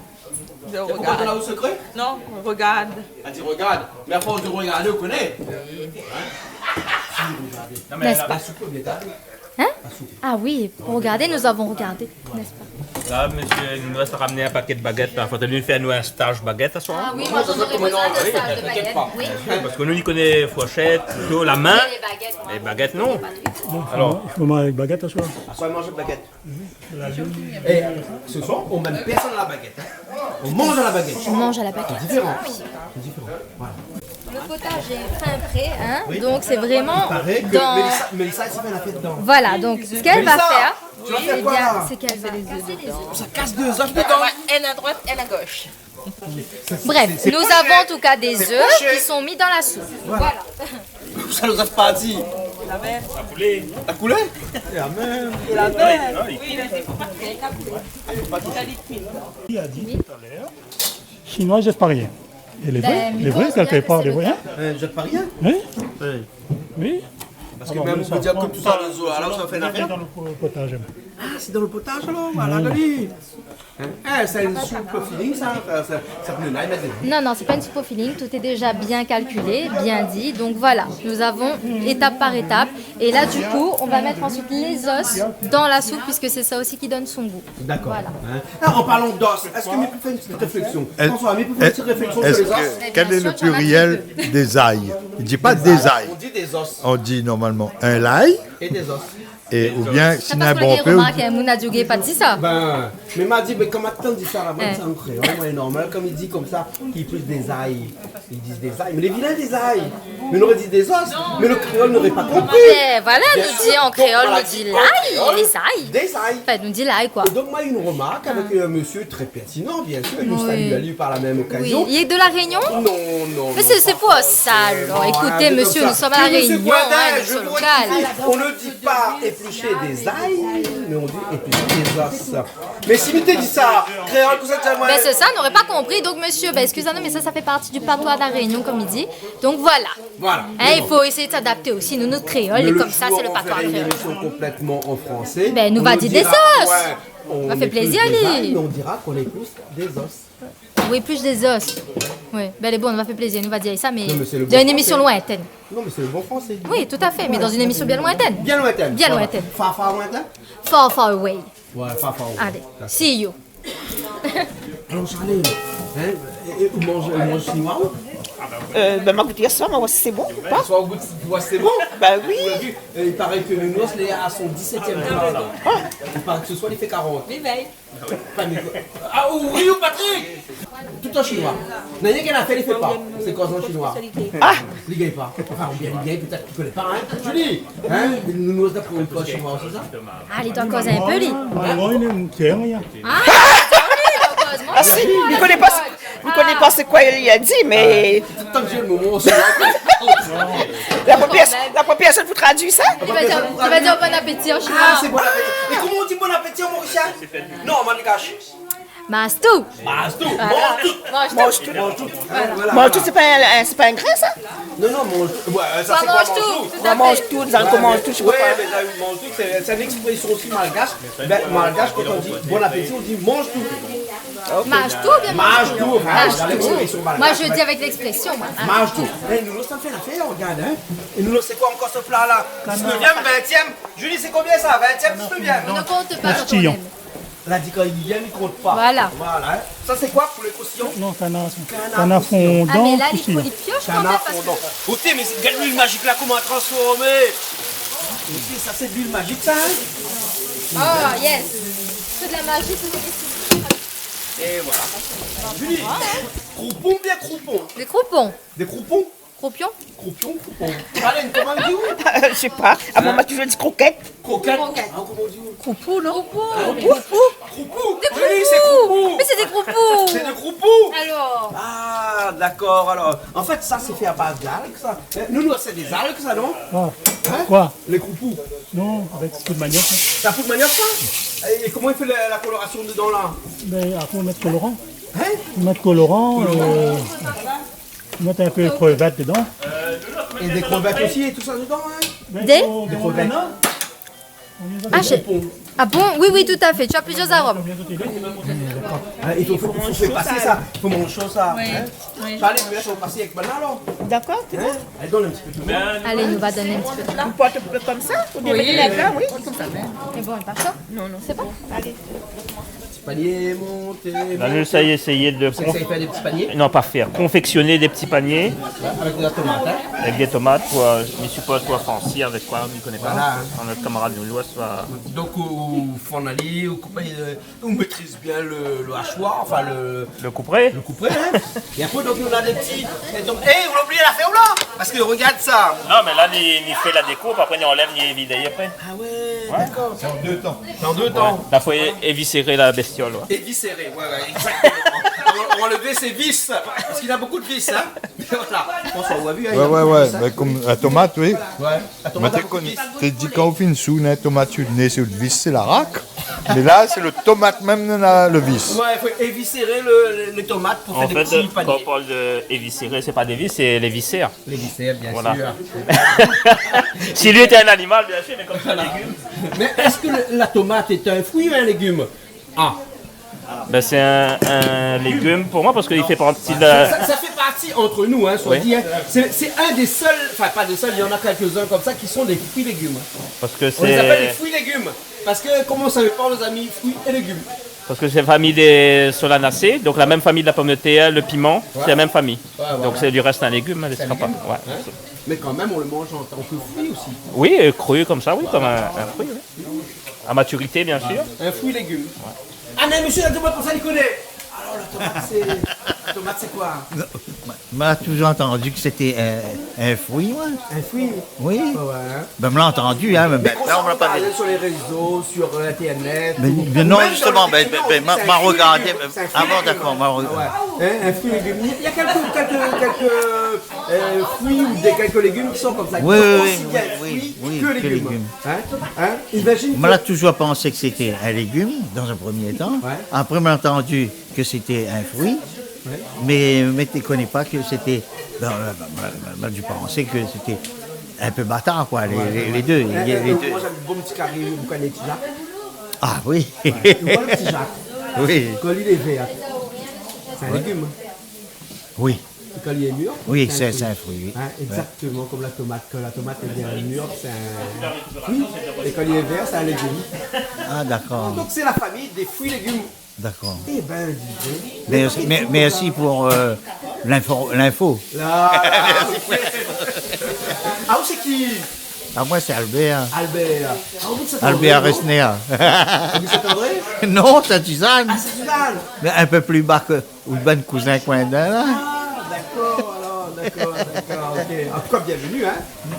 Sé pou kont la o sekré ? Non, regard. Èl i di regard. Mé a fors de regardé, ou koné. Hein ? Si, regardé. Non, mé la soup lé bien talé. Hein ? La soup. Ah oui, pour regarder, nous avons regardé, n'est-ce pas ? La, mésyé, nou la ramèn in pakèt bagèt, la. Fo nou fé anou in staz bagèt, aswar. Ah oui, moi, j'en aurais besoin de stage de baguette. Oui. Parske nou, nou koné fourshèt, kouto, la min. Mé lé bagèt, moin, je fais pas tout. Alor. I fo manz avèk bagèt, aswar. Aswar, manz avèk bagèt. É se soir, on mèm pèrsone la bagèt, hein. On mange à la baguette. On mange à la baguette. C'est différent. Oui. C'est différent. Voilà. Le potage est fin prêt, hein. Oui. Donc c'est vraiment... Il paraît que dans Mélissa, Mélissa, elle s'est fait la fête dedans. Voilà, donc ce qu'elle va faire, eh bien, c'est qu'elle va casser les œufs. Mélissa, tu vas faire quoi, là ? Ça casse deux œufs dedans. Ouais, un à droite, un à gauche. Bref, nous avons en tout cas des œufs qui sont mis dans la soupe. Voilà. Sa nou la pa di. La koulé. La koulé ? La mèm. La mèm. Li la di talèr, Shinoi i zèt pa rien. É lé vré, lé vré, kèlkepar, lé vré, hein ? Hein, i zèt pa rien ? Oui. Oui. Parske mèm, ou pé dir ke tout sa, lé zèf, alor sa fé la fèt. Dan le po-, potaj. Ah, c'est dans le potage, alors, voilà, Dani. Hein ? Eh, c'est une soupe au feeling, ça. Enfin, ça, ça peut aller, mais... Non, non, c'est pas une soupe au feeling. Tout est déjà bien calculé, bien dit. Donc voilà, nous avons étape par étape. Et là, du coup, on va mettre ensuite les os dans la soupe, puisque c'est ça aussi qui donne son goût. D'accord. Voilà. Hein ? Ah, en parlant d'os, est-ce que mi pé fé une petite réflexion ? François, mi pé fé une petite réflexion sur les os ? Quel est le pluriel des ailes ? I di pa des ailes. On dit des os. On dit normalement un lay. Et des os. É oubien, si na in bon pé, ou di... Sa parske moin la gingn romarké, moun la di, ou gingn pa di sa. Ben, mé ma di, mé kan ma tann di sa la, moin, sé an kréol, moin, lé normal, kom i di konmsa, i plis dé zay, i di dé zay, mé lé vilin dé zay. Mé nou noré di dé zos, mé le kréol noré pa konpri. Ben voilà, nou di an kréol, nou di lay, lé zay. Dé zay. Enfin, nou di lay, koi. É donk, moin, in romark avèk, euh, mésyé trè pèrtinan, bien sûr, nou salue ali par la même occasion. Oui. Il est de La Réunion ? Non, non, non, pas forcément. Mais c'est, c'est pour ça, alors. Écoutez, monsieur, nous sommes à La Réunion, hein, nous sommes locales. On ne dit pas éplucher des ailes, mais on dit éplucher des os. Mé si mi té di sa, kréol, kosa té di amoin ? Ben, c'est ça, noré pa konpri. Donc, monsieur, ben, excusez-nous, mais ça, ça fait partie du patois de La Réunion, comme il dit. Donc, voilà. Voilà. Hein, il faut essayer de s'adapter aussi. Nous, notre créole, et comme ça, c'est le patois créole. Mais le jour où on fera une émission complètement en français, ben, nou va di dé zos. On dira, ouais, on épluche des ailes, mais on dira qu'on épluche des os. Oui, plus des os. Oui. Ben, lé bon, nou va fé plézir, nou va dir sa, mé dan in émisyon lointèn. Non, mais c'est le bon français. Oui, tout à fait, mais dans une émission bien lointaine. Bien lointaine. Bien lointaine. Voilà. Far, far lointain. Far, far away. Ouais, far, far away. Allez, d'accord. See you. Alon, Charlène, hein, é, é, ou manz, ou manz shinoi, ou ? Euh, ben, ma gout yèr soir, ma oi si sé bon ou pa. Yèr soir, ou gout, ou oi si sé bon ? Bah oui. Ou la vi, euh, i paré ke Nounours lé a son disètièm tour. Ah. I paré ke se soir, li fé karant. Révèy. Panik. Ah, ou ri ou Patrick ? Tout an shinoi. Na rienk in afèr li fé pa. Sé koza an shinoi ? Ah. Li gingn pa. Anfin, oubien li gingn, pétèt, ou koné pa, hein. Julie, hein, Nounours la aprann koz shinoi, sé sa ? Ah, li doi koz in pé, li. Ah, li doi koz. Ah si, li koné pa, li koné pa sé koi li la di, mé Tank mi di lo mo an shinoi. La promièr, la promièr pèrsone pou tradui sa ? Li va dir, li va dir bon apéti an shinoi. Ah, sé bon apéti. É koman i di bon apéti an morisien ? Non, an malgash. Manz tout. Manz tout. Voilà. Manz tout. Manz tout. Manz tout. Voilà. Manz tout, sé pa in, sé pa in grin, sa ? Non, non, manz tout. Ouais, sa, sé koi, manz tout ? Manz tout, sa, koman tout, je sais pas. Ouais, mé la, manz tout, sé, sé in ékspresion osi malgash. Ben, malgash, kan i di bon apéti, i di manz tout. Manz tout, bien manz tout. Manz tout, hein, dan lékspresion malgash. Moi, je dis avec l'expression, moi. Manz tout. Eh, Nounours, sa i fé lafèr, regard, hein. É Nounours, sé koi ankor se pla-la ? Dix-neuvième, vingtième. Julie, sé konbien sa ? Vingtième, dix-neuvième ? On ne compte pas quand on aime. La di kan i vien, i kont pa. Voilà. Voilà, hein. Sa, sé koi, poulé krostillan ? Non, kanar, sa. Kanar fondan, krostillan. Ah, mé la, li fo li piosh kan mèm, parske... Kanar fondan. Oté, mé sé, gard luil mazik la, koman la transformé. Oté, sa, sé luil mazik, sa, hein ? Oh, yes. Sé de la maji, sé dé... É voilà. Julie, kroupon oubien kroupon ? Dé kroupon. Dé kroupon ? Kroupion ? Kroupion, kroupon. Marlène, koman i di ou ? Je sais pas. Ah, moin, ma toujour di krokèt. Krokèt. Krokèt. Ah, koman i di ou ? Kroupon, non ? Kroupon. Kroupon. Kroupon. Dé kroupon. Oui, sé kroupon. Mé sé dé kroupon. Sé dé kroupon. Alors. Ah, dakor, alor. An fèt, sa, sé fé a baz d'alg, sa. Eh, nou, nou, sé dé zalg, sa, non ? Koi ? Hein ? Koi ? Lé kroupon. Non, avèk poud maniok, sa. Sé poud maniok, sa ? É koman i fé la, la kolorasion dedan, la ? Ben, apré, i mèt koloran. Hein ? I mèt koloran, euh, i mèt in pé krevèt dedan. É dé krevèt osi é tousa dedan, hein ? Dé ? Dé krevèt. Ah, ah bon ? Oui, oui, tout à fait. Tu as plusieurs arômes. Ah, i fo, fo, fo fé pasé sa. I fo manz sa, hein ? Oui. Alé, mé la, i fo pasé avèk bann-la, alor. Dakor, sé bon. Hein ? Alé, donn in ti pé tout le monde. Alé, nou va donn in ti pé tout le monde. Ou port in pé konmsa, ou bien mèt la, oui, konmsa. Sé bon, pa sa ? Non, non. Sé bon ? Alé. Ti panié, monté, monté. La, nou sa éséy de... Sé sa, i fé dé ti panié ? Non, pa fé. Konfèksioné dé ti panié. Avèk la tomat, hein ? Avèk dé tomat, pou, euh, mi sipoz pou Fransi, avèk koi, mi koné pa. Voilà. Nout kamarad, nou, loi, soi. Donk, ou, ou fann ali, ou koup, euh, ou métriz bien le, le hachoir, anfin, le... Le koupré. Le koupré, hein ? É apré, donk, nou na dé ti, é donk, é, ou la oubli la fé ou la ? Parske regard sa. Non, mé la, ni, ni fé la dékoup, apré, ni anlèv, ni évi dèrièr apré. Ah ouais, dakor. Sé an dé tan. Sé an dé tan. Ouais. La fo é-, éviséré la béstiol, ouais. Éviséré, ouais, ouais, exactement. On, on enlève ses vis, parce qu'il a beaucoup de vis, hein. Voilà. François, ou la vi, hein, ouais, ouais, ouais, mé konm la tomat, oui. Ouais. La tomat, mé té la koni, vis. Té di kan ou fine sou in tomat, si ou néna vis, sé la rak. Mé la, sé le tomat mèm, néna le vis. Ouais, i fo éviséré le, le, le tomat pou fé dé ti panié. An fèt, kan ou parl de éviséré, sé pa dé vis, sé lé visèr. Lé visèr, bien sir. Voilà. Si li lété in animal, bien sir, mé konm sé in légim. Mé èske le, la tomat lé in frui ou in légim ? Ah. Ben, sé in, in légim pou moin parske li fé parti de la... Sa, sa fé parti ant nou, hein, soi dit, hein. Oui. Sé, sé in dé sèl, anfin, pa dé sèl, néna kèlk-in konmsa ki lé dé frui légim. Parske sé... On les appelle les fruits légumes. Parske, koman ou savé pa, mézami, frui é légim. Parske sé la fami dé solanacé, donk la mèm fami de la pomdetèr, le piman, sé la mèm fami. Ouais, voilà. Donk sé du rès in légim, hein, lé srapa. Sé in légim, hein. Ouais. Mé kan mèm, on le mange en tant que fruit aussi. Oui, euh, cru konmsa, oui, konm in, in frui, oui. À maturité, bien sûr. In frui légim. Ouais. Ah, mé mésyé, la tomat, pou sa, li koné. Alor, la tomat, sé, la tomat, sé koi ? Non, ma, ma toujour antandi ke sété in, in frui, moin. In frui ? Oui. Ouais, ouais, hein. Ben, ma la antandi, hein, mé... Mé mintnan, kosa ou la pa di. Sur les réseaux, sur, euh, Internet, mé, ou, mé non, mèm dan le diksionèr, sé in frui légim. Ben, ben, ma, ma rogardé, sé in frui légim. Ah bon, dakor, ma rogardé. Ah ouais. Hein, in frui légim. Il y a quelques, quelques, quelques, euh, fruits ou des, quelques légumes qui sont comme ça, qui sont aussi bien fruits que légumes. Oui, oui, oui, oui, oui, que légumes. Hein ? Hein ? Imagine que... Moin la toujour pansé ke sété in légim, dan in promié tan. Ouais. Apré, ma la antandi ke sété in frui. Ouais. Mé, mé mi koné pa ke sété, ben, ben, ben, ben, ma la di pansé ke sété in pé batar, koi, lé, lé, lé dé. Ouais, ouais. Lé, lé dé. Moin, mi èm bien le ti kari boukané ti Jak. Ah oui. Ouais. Ou voi le ti Jak ? Oui. Kan li lé vèr, sé in légim. Oui. É kan li lé mir, sé in frui. Oui, sé, sé in frui, oui. Hein, exactement konm la tomat. Kan la tomat lé bien mir, sé in frui. É kan li lé vèr, sé in légim. Ah, dakor. Donk, sé la fami dé frui légim. Dakor. Eh ben, dis donc. Mé, mé, mèrsi pou, euh, L'info, l'info. La, la, ok. Ah, ou sé ki ? Ah, moin sé Albert. Albert. Ah, ou abit Saint-André, Albert non ? Resner. Ou abit Saint-André ? Non, Sainte-Suzanne. Ah, Sainte-Suzanne. Mé in pé pli ba ke, ou bann kouzin koin d'Inde la. Ah, dakor, alor, dakor, dakor, ok. An tou ka, bienvenu, in.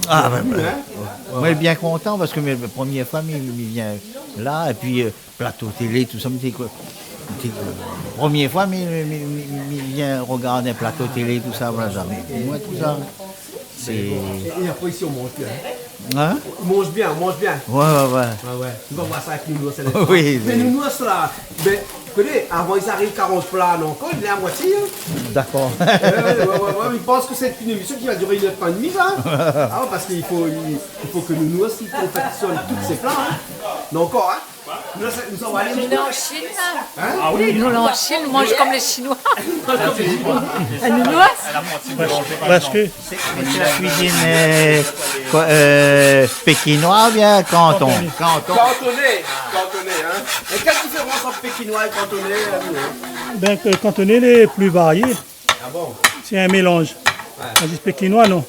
Ah, bin, bienvenu, bin, in. Moin lé bien kontan parske mé, premièr foi mi, mi vien la, épi, euh, plato télé, tousa, mi di koi, mi di, euh, premièr foi mi, mi, mi, mi, mi vien rogard in plato télé, tousa, voilà, zamé vi moin tousa. Sé... É, é apré, isi, ou manz bien. In ? Ou manz bien, ou manz bien. Ouais, ouais, ouais. Ouais, ouais. Nou va voir sa avèk Nounours, sa. Oui, mé oui. Nounours la, bin, ou koné, avan i ariv karant pla, non, ankor, li lé a moitié, in. Dakor. Ouais, ouais, ouais, ouais, mi pans ke sé in émision ki va dir inn èr d'tan é dmi, sa. Ah ouais, parske i fo, i, i fo ke Nounours i konfèksione tout sé pla, in. Non, ankor, in. Nou, sé, nou, sa va alé. Nou lé an Chine, la. In ? Ah oui. Nou lé an Chine, nou manz konm lé Shinoi. Nounours. Parske, parske sé la kuizine, euh, koi, euh, pékinois oubien kanton ? Kantoné. Kanton. Kantoné. Kantoné, in. É kèl diférans ant pékinois é kantoné, la, ou ? Bin, euh, kantoné lé pli varié. Ah bon ? Sé in mélanz. Ouais. Tandis pékinois, non. Ouais.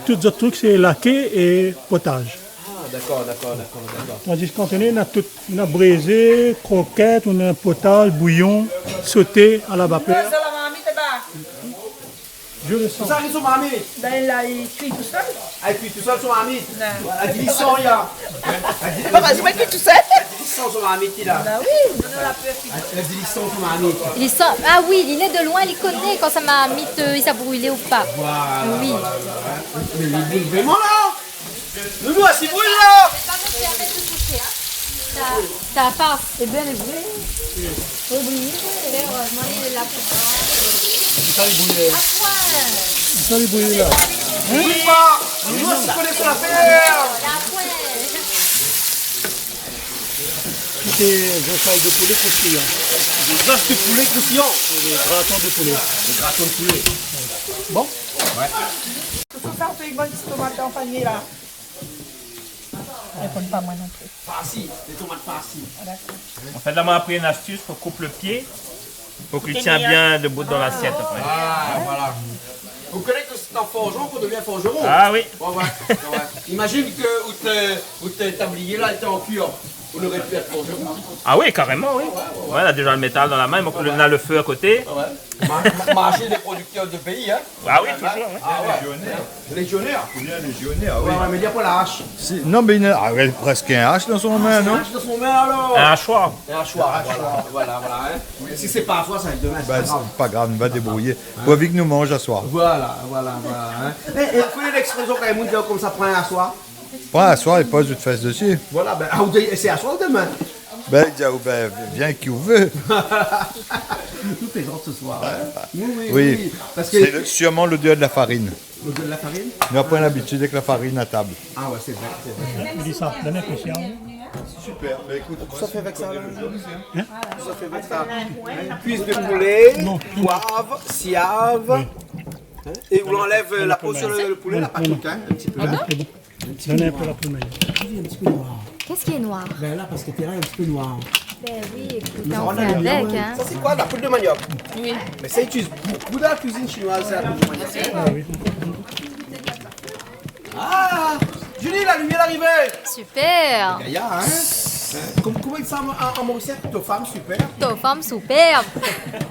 Tout zot truk, sé laké é potaz. Ah, dakor, dakor, dakor, dakor. Tandis kantoné, na tout. Na brézé, krokèt, ou na potaz, bouyon, soté, a la vapèr. Sa, la marmit laba. Je le sens. Sa, i ariv son marmit. Bin, la, li kui tousèl. Ah, li kui tousèl, son marmit. Non. Èl i di li san, la. Èl i di... Papa, sé moin ki kui tousèl. Èl i di li san, son marmit, la. Ba oui, nou, nou la pèr kui. Èl i di li san, son marmit. Li san, ah oui, li lé de loin, li koné kan sa marmit, euh, i sa brilé ou pa. Voilà, oui. Voilà, voilà. Mé li bril vréman, la. Nounours, i bril, la. Sa, sa pas. Sé bien vré. Oubli. Erèzman li lé la pou... Sa li bril. Sa li bril, la. Bril pa. Nounours, i koné son afèr. Sé zosay de poulé kroustiyan. Zosay de poulé kroustiyan. Sé lé graton de poulé. Lé graton de poulé. Bon. Ouais. Sa, sa fé in bon ti tomat an panié, la. Réponn pa moin non pli. Farsi, lé tomat farsi. Ah, dakor. An fèt, la, moin la apri in astis pou koup le pié, pou ke li tien bien debout dan lasièt apré. Ah, voilà. Ou koné ke sé an forjeron k'ou devien forjeron ? Ah oui. Ouais, ouais, ouais, ouais. Imazine ke out, out tablié la lété an kuir. Ou noré pu èt forjeron. Ah oui, karéman, oui. Ouais, ouais, ouais. Ouais, la déza le métal dan la min, donk na le fé a koté. Ouais, ouais. Ma-, ma-, marshé dé prodiktèr de péi, in. Ah oui, toujour, oui. Ah ouais. Légionèr. Légionèr. Bien légionèr, oui. Ouais, ouais, mé li na pa la ash. Si, non, mé li na, ah ouais, prèsk in ash dan son min, non ? In ash dan son min, alor. In ashoir. In ashoir, voilà, voilà, voilà, in. Mé si sé pa ashoir, sa va èt domaz, sé pa grav. Bin, sé pa grav, nou va débrouyé. Pourvu ke nou manz ashoir. Voilà, voilà, voilà, in. É, é, ou koné lèksprésyon kan in moun i di konmsa, pran in ashoir ? Pran ashoir é poz out fès dési. Voilà, bin, ah, ou di, sé ashoir ou domin ? Bin, i di, ah, bin, vien ki ou vé. Nou plézant se soir, in ? Oui, oui, oui. Oui. Parske sé le, sirman lodèr de la farine. Lodèr de la farine ? Nou la pran labitid avèk la farine a tab. Ah ouais, sé vré, sé vré. Li di sa, donn in kou, sé in... Super. Bin, ékout, kosa ou fé avèk sa, la ? Hein ? Kosa ou fé avèk sa ? Kuis de poulé, poiv, siav. Oui. Hein ? É ou anlèv, euh, la po su le, le poulé, la, pa tout, hein, in ti pé, hein. Donn in pé la poul, mé... Oui, in ti pé noir. Qu'est-ce qui est noir ? Bin la, parske té la, in ti pé noir. Bin oui, ékout, nou sa rann la limyèr, hein. Sa, sé koi, la poud de maniok ? Oui. Mé sa i itiliz bokou dan la kuizine shinoiz, sa, la poud de maniok. Ah oui. Ah, Julie, la limyèr la arivé. Super. Gayar, hein ? Hein ? Koman, koman i di sa an, an morisien ? To fanm super. To fanm super.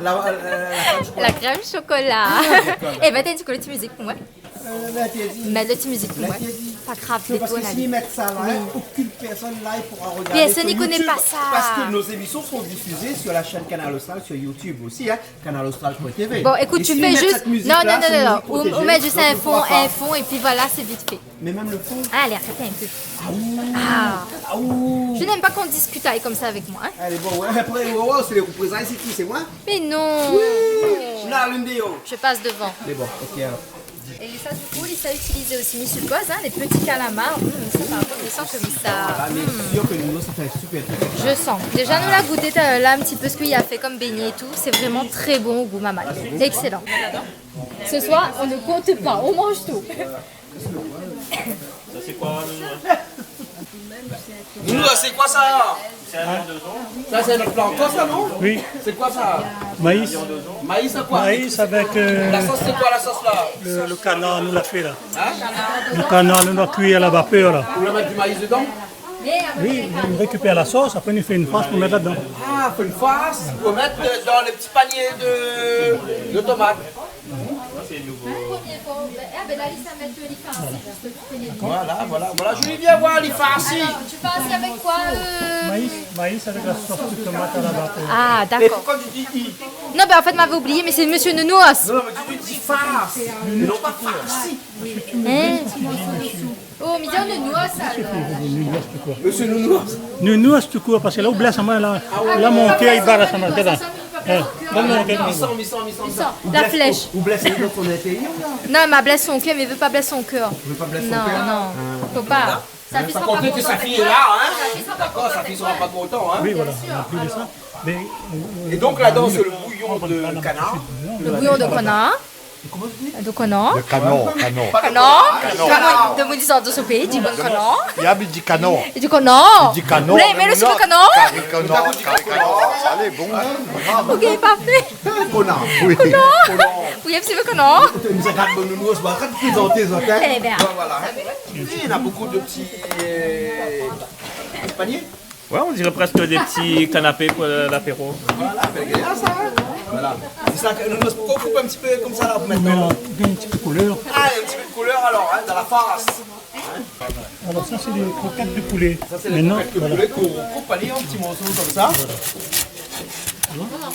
La, la, la, la crème chocolat. La crème chocolat. Ah, dakor, dakor. Ében, té di koi, la ti mizik pou moin ? Euh, la, té di. Mèt la ti mizik pou moin. La, té di. Pa grav, sé pa bon, parske si nou mèt sa la, hein, aucune personne là, i poura regardé sur YouTube. Personne i koné pa sa. Parce que nos émissions sont diffusées sur la chaîne Canal Austral sur YouTube aussi, hein, canal austral point T V. Bon, ékout, tu fais juste... Et si nou mèt sèt mizik la, non, non, non, non, non. Ou, ou mèt juste in fon, in fon, épi voilà, sé vit fé. Mé mèm le fon. Alé, arèt in pé. Aou. Ah. Aou. Je n'aime pas qu'on discute konmsa avèk moin, hein. Alé, bon, ouais, apré, ouais, ouais, sé lé reprézay, sé ki, sé moin ? Mais non. Oui. La, l'une des... Je passe devant. Mé bon, ok, alor. É sa, du coup, li sa itiliz osi, mi supoz, hein, les petits calamars. Mm, sa, par contre, je sens que ça... Ah, mé sir ke nou, sa fé super truk. Je sens. Déjà, nou la gouté, euh, la, in ti pé sak li la fé konm bégné é tout. C'est vraiment très bon au goût, maman. Excellent. Ce soir, on ne compte pas, on mange tout. Sa, sé koi, le... Nous, là, c'est quoi ça ? Ça, c'est notre plant, ça, non ? Oui. C'est quoi ça ? Maïs. Maïs à quoi ? Maïs avec, euh, la sauce, c'est quoi la sauce là ? Le, le canard, nou la fé la. Hein ? Le canard, nou la kui à la vapeur là. Ou la mèt du maïs dedans ? Oui, nou rékipèr la sos, apré nou fé in fars pou mèt ladan. Ah, fé in fars pou mèt de, dans le petit panier de, de tomates. Première fois. Ah ben là, ça met le farci, parce que tu connais bien. Voilà, voilà, voilà. Je voulais bien voir les farcis. Alors, tu farcis avec quoi, euh ? Maïs, maïs avec la sauce de tomate à la vapeur. Ah, d'accord. Et pourquoi tu dis i ? Non, ben en fait, m'avé oublié, mais c'est Monsieur Nounours. Non, non, mais tu dis fars. Non, pas farci. Hein ? Oh, mi di Nounours, alors. Monsieur Nounours. Nounours tout court, parce que là, ou blès amoin, là, là, mon kèr i bat la samana, gard la. Hein, donn mon kèr. Mi san, mi san, mi san. Mi san. La flèche. Ou blès, ou blès, ou blès. Non, ma blès son kèr, mé vé pa blès son kèr. Ou vé pa blès son kèr ? Non, non. Ah. Fo pa. Sa fé sra pa kontan. Sa konté ke sa fille est là, hein ? D'accord, sa fille sera pas content, hein ? Oui, voilà. Bien sûr. Alors. Mais, euh, et donc là-dedans, c'est le bouillon de canard. Le bouillon de canard. Koman ou di ? De kanar. De kanar, kanar. Kanar. Kanar. Kanar. Demoun, demoun i sort de son péi, i di bon kanar. Yab i di kanar. I di kanar. I di kanar. Ou lé, mé le, sé le kanar. Kari kanar, kari kanar. Alé, bon. Ok, parfait. Kanar. Oui. Kanar. Kanar. Oui, sé le kanar. Écoutez, nous regarde, nous, nous, on se voit quand tu es dans tes hôtels. Eh bien. Voilà, hein. Oui, il y en a beaucoup de petits, euh, paniers. Ouais, on dirait presque des petits canapés pour l'apéro. Voilà, fé gayar sa, hein. Voilà. Sé sa ke nou, nou koup in ti pé konmsa la, pou mèt dan le... Donn in ti pé de koulèr. Ah, in ti pé de koulèr alor, hein, dan la fars. Alors ça, c'est des croquettes de poulet. Sa sé lé krokèt de poulé k'ou koup ali an ti morso konmsa. Voilà.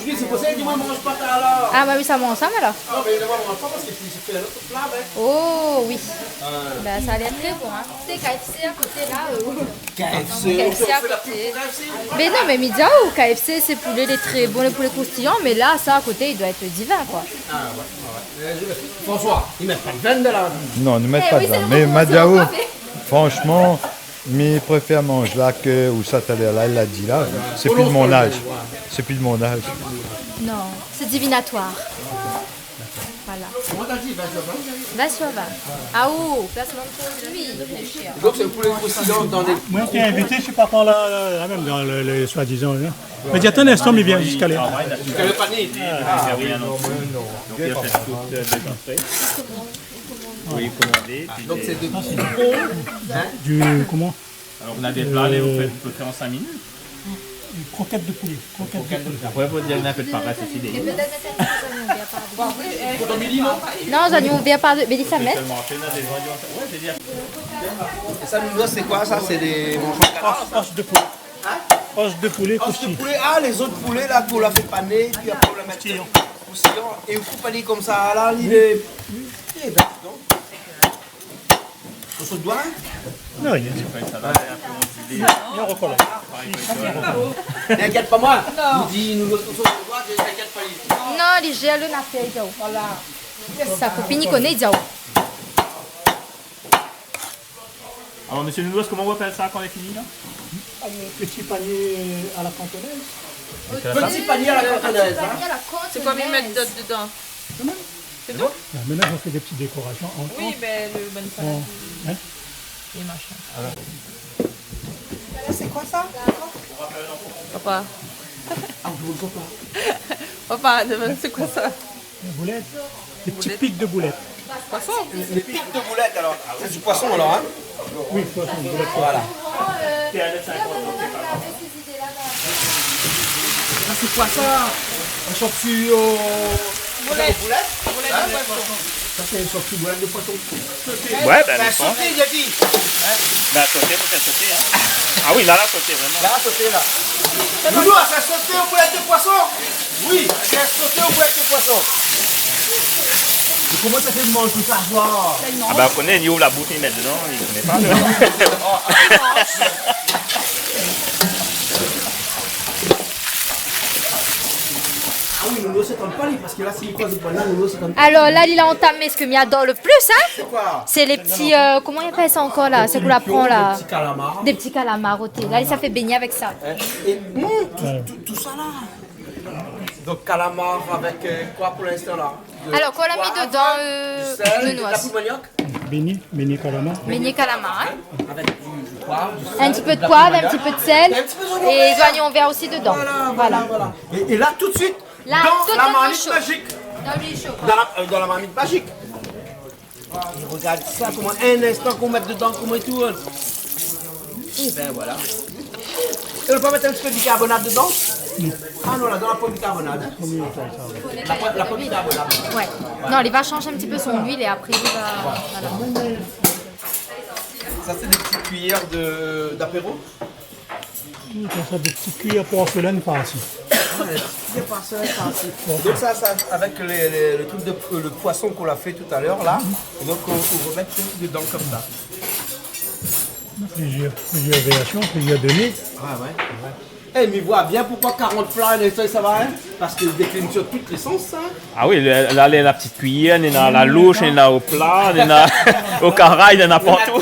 Oui, sé pou sa, di amoin, manz pa sa la. Ah, bah oui, sa manz sa, mé la. Non, mé di amoin, manz pa parske pi sé fé in ot pla avèk. Oh, oui. Euh. Bah, sa la lèr tré bon, hein. Sé K F C a koté la, euh. K F C, K F C a koté. Mé non, mé mi di aou, K F C, sé poulé lé tré bon, le poulé kroustiyan, mé la, sa a koté, i doi èt divin, koi. Ah, ouais, ouais, ouais. Euh, François, i mèt pa de vin dan la... Non, nou mèt pa de vin. Eh oui, sé le bon konsèy, parfait. Mé ma di aou, franchement, mi préfèr manz la ke, ou sa talèr la, li la di la, sé pi de mon az. Sé pi de mon az. Non, c'est divinatoire. Voilà. Koman ou la di, vingt sur vingt ? Vingt sur vingt. Ah, oh, plasman de produi. Donc, c'est le poulet croustillant dans les... Moin té invité, mi sé pa kan la, la, la mèm dan le, le soi-disant, hein. Mé di, atann in instan, mi vien ziska lé... Ziska le panié. Ah, oui, non, mé non. Donc, il y a cette soupe, euh, des entrées. Oui, commandé, puis... Donc, des... C'est de... Du, comment ? Alors, on a des plats, là, vous faites, vous pouvez faire en cinq minutes. Croquettes de poulet. Croquettes de poulet. Après, faut dire, il y a un peu de paresse aussi, des... Non, zonion vèr, pardon. Mé di sa mèt. Ouais, c'est bien. Et ça, nous, c'est quoi, ça ? C'est des manchons de canard, ça ? Os, os de poulet. Hein ? Os de poulet, croustillant. Os de poulet. Ah, les os de poulet, là, qu'on la fé pané, puis après, on la met croustillant. Et on coupe ali konmsa, la, li lé... Eh ben, dis donc. Ou sot doi, hein ? Non, rien. Bien rokol. Inkièt pa moin. Non. Li di, nou, nou sot doi, inkièt pa li. Non, li jèr le nafèr, li di aou. Voilà. Sa kopine i koné, li di aou. Alors, monsieur Nounours, comment on appelle ça quand on est fini, là ? Euh, petit panier à la cantonaise. Petit panier à la cantonaise, hein. Sé koi i mèt dot dedan ? C'est tout ? Ah, maintenant, on fait des petites décorations en... Oui, ben, le bonne salade. Hein ? Et machin. Voilà. C'est quoi ça ? Papa. Ah, vous voulez quoi ? Papa, demande, c'est quoi ça ? Des boulettes. Des petits pics de boulettes. Poisson ? Les pics de boulettes, alors. C'est du poisson, alors, hein ? Oui, poisson, boulettes. Voilà. Ça, c'est quoi ça ? Un chop suey au... Boulèt. Boulèt. Boulèt de poisson. Ça, c'est un chop suey boulèt de poisson. Ouais, ben, sauté, il a dit. Ben, sauté, faut faire sauter, hein. Ah oui, là, là, sauté, vraiment. Là, sauté, là. Nous, on a fait sauter au boulèt de poisson. Oui, on a fait sauter au boulèt de poisson. Mais comment ça fait de manger tout ça, quoi ? Ah ben, on connaît, il ouvre la bouche, il met dedans, il connaît pas, là. Ah oui, Nounours sé tann pa li, parske la, si li koz pa la, Nounours sé tann pa. Alors là, li la antamé sak mi ador le plus, hein ? C'est quoi ? C'est les petits, euh, comment on appelle ça encore, là ? Sak ou la pran, là ? Des petits calamars. Des petits calamars, ok. Là, ça fait baigner avec ça. Hein ? Et, hum, tout, tout, tout ça, là. Donc, calamar avec, euh, quoi pour l'instant, là ? De poivre, du sel, de la poudre manioc. Alors, koi la mèt dedan, euh, Nounours ? De la poudre manioc. Mini, mini kalamar. Mini kalamar, hein. Avec du, du poivre, du sel, de la poivre, un petit peu de sel et des oignons verts aussi dedans. Voilà, voilà, voilà. Et, et là, tout de suite, dans la marmite magique. Là, tout de suite, dans l'huile chaude. Dans la, euh, dans la marmite magique. Regard sa, koman in instan k'ou mèt dedan, koman i tourn. Ében voilà. É ou pé mèt in ti pé bikarbonat dedan ? Non. Ah non, la, dan la poin bikarbonat. La poin, la poin bikarbonat. Ouais. Non, li va shanj in ti pé son luil é apré li va, voilà. Sa sé dé ti kuiyèr de, d'apéro ? Sa, sé dé ti kuiyèr porselèn farsi. Ah, dé ti kuiyèr porselèn farsi. Donk sa, sa, avèk lé, lé, le truk de, euh, le poisson k'ou la fé talèr la, é donk ou, ou remèt tout dedan konmsa. Plizièr, plizièr vèrsion, plizièr done. Ouais, ouais, ouais. É, mi voi bien poukoué karant pla, lé, sa, sa va, hein ? Parske li déklin sur tout lé sans, hein ? Ah oui, la, la, la ti kuiyèr, néna la loush, néna o pla, néna o karay, néna partou.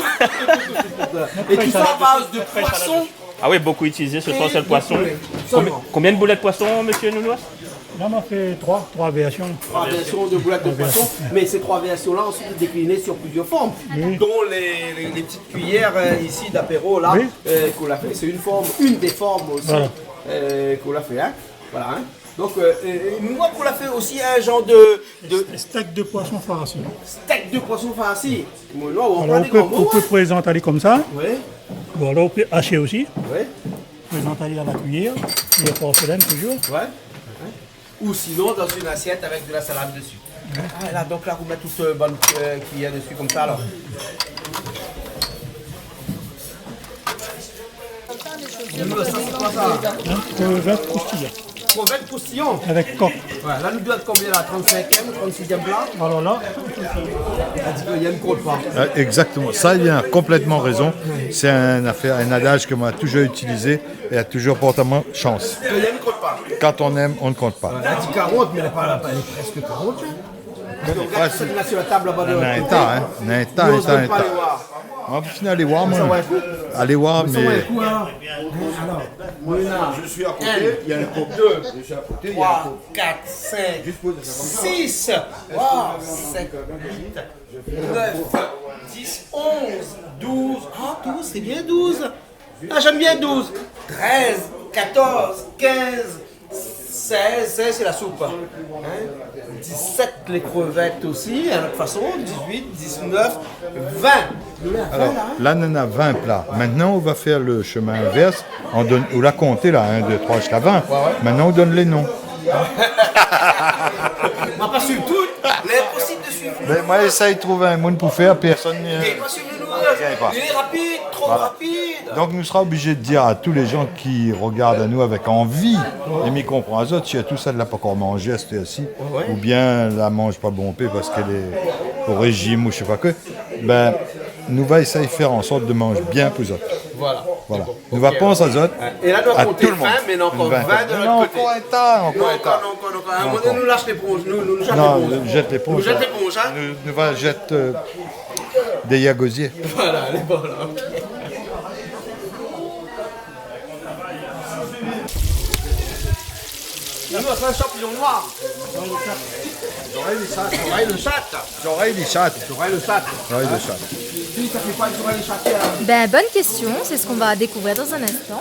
É tout sa a baz de poisson. Ah oui, bokou itilizé se soir, sé le poisson. Konbien, konbien de boulèt poisson, mésyé Nounours ? La, ma fé troi, troi vèrsion. Troi vèrsion de boulèt de poisson, mé sé troi vèrsion-la, ansuit, lé dékliné sur plizièr form, don lé, lé, lé ti kuiyèr, euh, isi, d'apéro, la, euh, k'ou la fé, sé in form, inn dé form osi, euh, k'ou la fé, hein. Voilà, hein. Donk, euh, é, é nou, k'ou la fé osi in janr de, de stèk de poisson farsi. Stèk de poisson farsi. Alor, ou pé, ou pé prézant ali konmsa. Oui. Ou alor, ou pé ashé osi. Oui. Prézant ali a la kuiyèr, kuiyèr porselèn toujour. Ouais. Ou sinon, dan in asièt avèk de la salad desi. Ah, la, donk la, ou mèt tout, euh, bann, euh, kuiyèr desi konmsa, alor. Sa, sé koi sa ? Hein ? Krevèt kroustiyan. Krevèt kroustiyan ? Avèk kok. Ouais, la, nou doi èt konbien la ? Trant-sinkièm, trant-sizièm pla ? Alor la. La di ke Yann i kont pa. Ah, exactement. Ça, il a complètement raison. C'est un affaire, un adage que moi, j'ai toujours utilisé. É la toujour port amoin shans. Ke Yann i kont pa. Quand on aime, on ne compte pas. La di karant, mé la pa, la pa, lé prèsk karant, hein. Mé regard, sa néna sur la tab laba de lot koté. Néna in ta, hein. Néna in ta, in ta, in ta. Nou, nou va alé voir. Moin, pou fini, alé voir, moin. Sa va in kou ? Alé voir, mé sa va in kou, alor. Alor, nou néna in, dé, troi, kat, sink, sis, sèt, uit, nèf, dis, onz, douz. Ah, douz, sé bien, douz. Ah, j'aime bien douze. Treize, quatorze, quinze, seize, seize, c'est la soupe. Hein ? Dix-sept, les crevettes aussi, à notre façon. Dix-huit, dix-neuf, vingt. Alor, la, nou néna vingt pla. Maintenant, on va faire le chemin inverse. On donne, ou la konté la, un, deux, trois, jusqu'à vingt. Ouais, ouais. Maintenant, on donne les noms. Ma pa suiv tout. Lé inposib de suiv. Mé moin, éséy trouv in moun pou fé, pèrsone, euh, i gingn pa. Li lé rapid, tro rapid. Voilà. Donc, nou sra oblizé de dir à tous les gens qui regardent à nous avec envie, é mi konpran azot, sirtou sèl la pankor manzé, astèr-si, oubien la manz pa bonpé parske lé o réjim ou je sais pas quoi, ben, nou va éséy fé an sort de manz bien pou zot. Voilà. Voilà. Nou va pans azot, a tout le monde. É la, nou la konté vingt, mé néna ankor vingt de lot koté. Non, ankor in ta, ankor in ta. Non, ankor, non, ankor, non, ankor. À un moment donné, nou lash léponz, nou, nou jèt léponz. Nou jèt léponz, hein. Nou, nou va jèt, euh, dèrièr gozié. Voilà, lé bon la, OK. Nou, nou, sa, shanpignon noir. Zorèy de shat. Zorèy de shat. Zorèy de shat. Zorèy de shat. Zorèy de shat. Hein ? Sa i fé koi, zorèy de shat, la ? Ben, bonne question, c'est ce qu'on va découvrir dans un instant.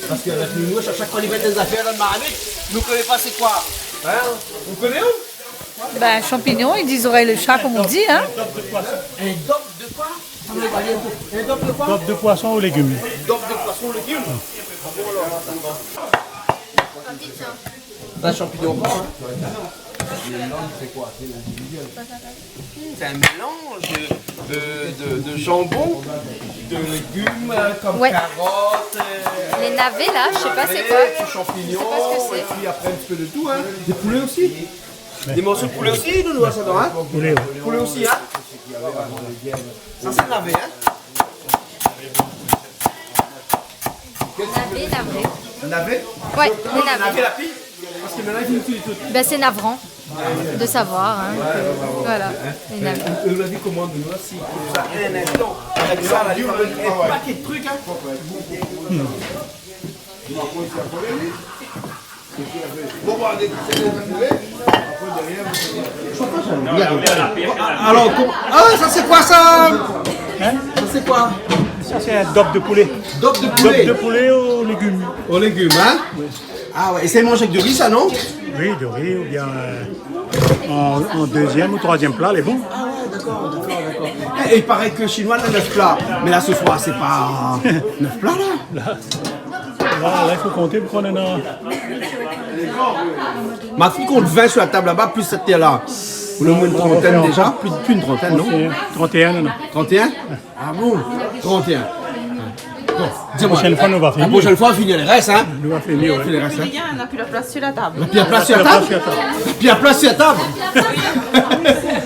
Parske avèk nou, nou, shak, shak foi nou mèt dé zafèr dan la marmit, nou koné pa sé koi. Hein ? Ou koné, ou ? Ben, champignon, i di zorèy de shat, comme on dit, hein. In dop de koi ? In dop de koi ? Dop de poisson ou légim. Dop de poisson ou légim. Sa, shanpignon, hein. C'est un mélange de, de, de, de jambon, de légumes, euh, comme carottes, euh, navets, champignons, et puis après un petit peu de tout, hein. Ouais. Des poulets aussi. Des morceaux de poulet aussi, nou, nou voi sa dedan, hein. Poulet, ouais. Poulet aussi, hein. Sa sé navé, hein. Navé, navé. Navé ? Ouais, lé navé. Navé la pi. Parske mintnan, i fo tué tout. Ben, c'est navrant de savoir, hein, que, voilà, les navets. Euh, euh, nou la vi koman, nou, la, si, sa, in instan, avèk sa, la, li fé in paké de truk, hein. Bon, bon, allez, c'est bon. Alors, com-, ah, ça c'est quoi ça ? Hein ? Ça c'est quoi ? Ça, c'est un dop de poulet. Dop de poulet. Dop de poulet aux légumes. Aux légumes, hein ? Oui. Ah ouais, et c'est mangé avec du riz, ça, non ? Oui, du riz ou bien, euh, en, en deuxième ou troisième plat, lé bon. Ah ouais, d'accord, d'accord, d'accord. Eh, et il paraît que chinois, il a neuf plats. Mais là, ce soir, c'est pas neuf plats, là. Là, là, là, il faut compter pour qu'on en a. Ma fille compte vingt sur la table là-bas, plus cette terre-là. On a au moins une trentaine déjà, plus, plus une trentaine, non ? Trente et un, trente et un, non, non. Trente et un ? Ah bon ? Trente et un. Bon, dis-moi, la prochaine fois, nou va fini. La prochaine fois, on finit le reste, hein ? Nou va fini, ouais. On finit le reste, hein ? Li di, na pi la plas sur la table. Na pi la plas sur la table ? Na pi la plas sur la table.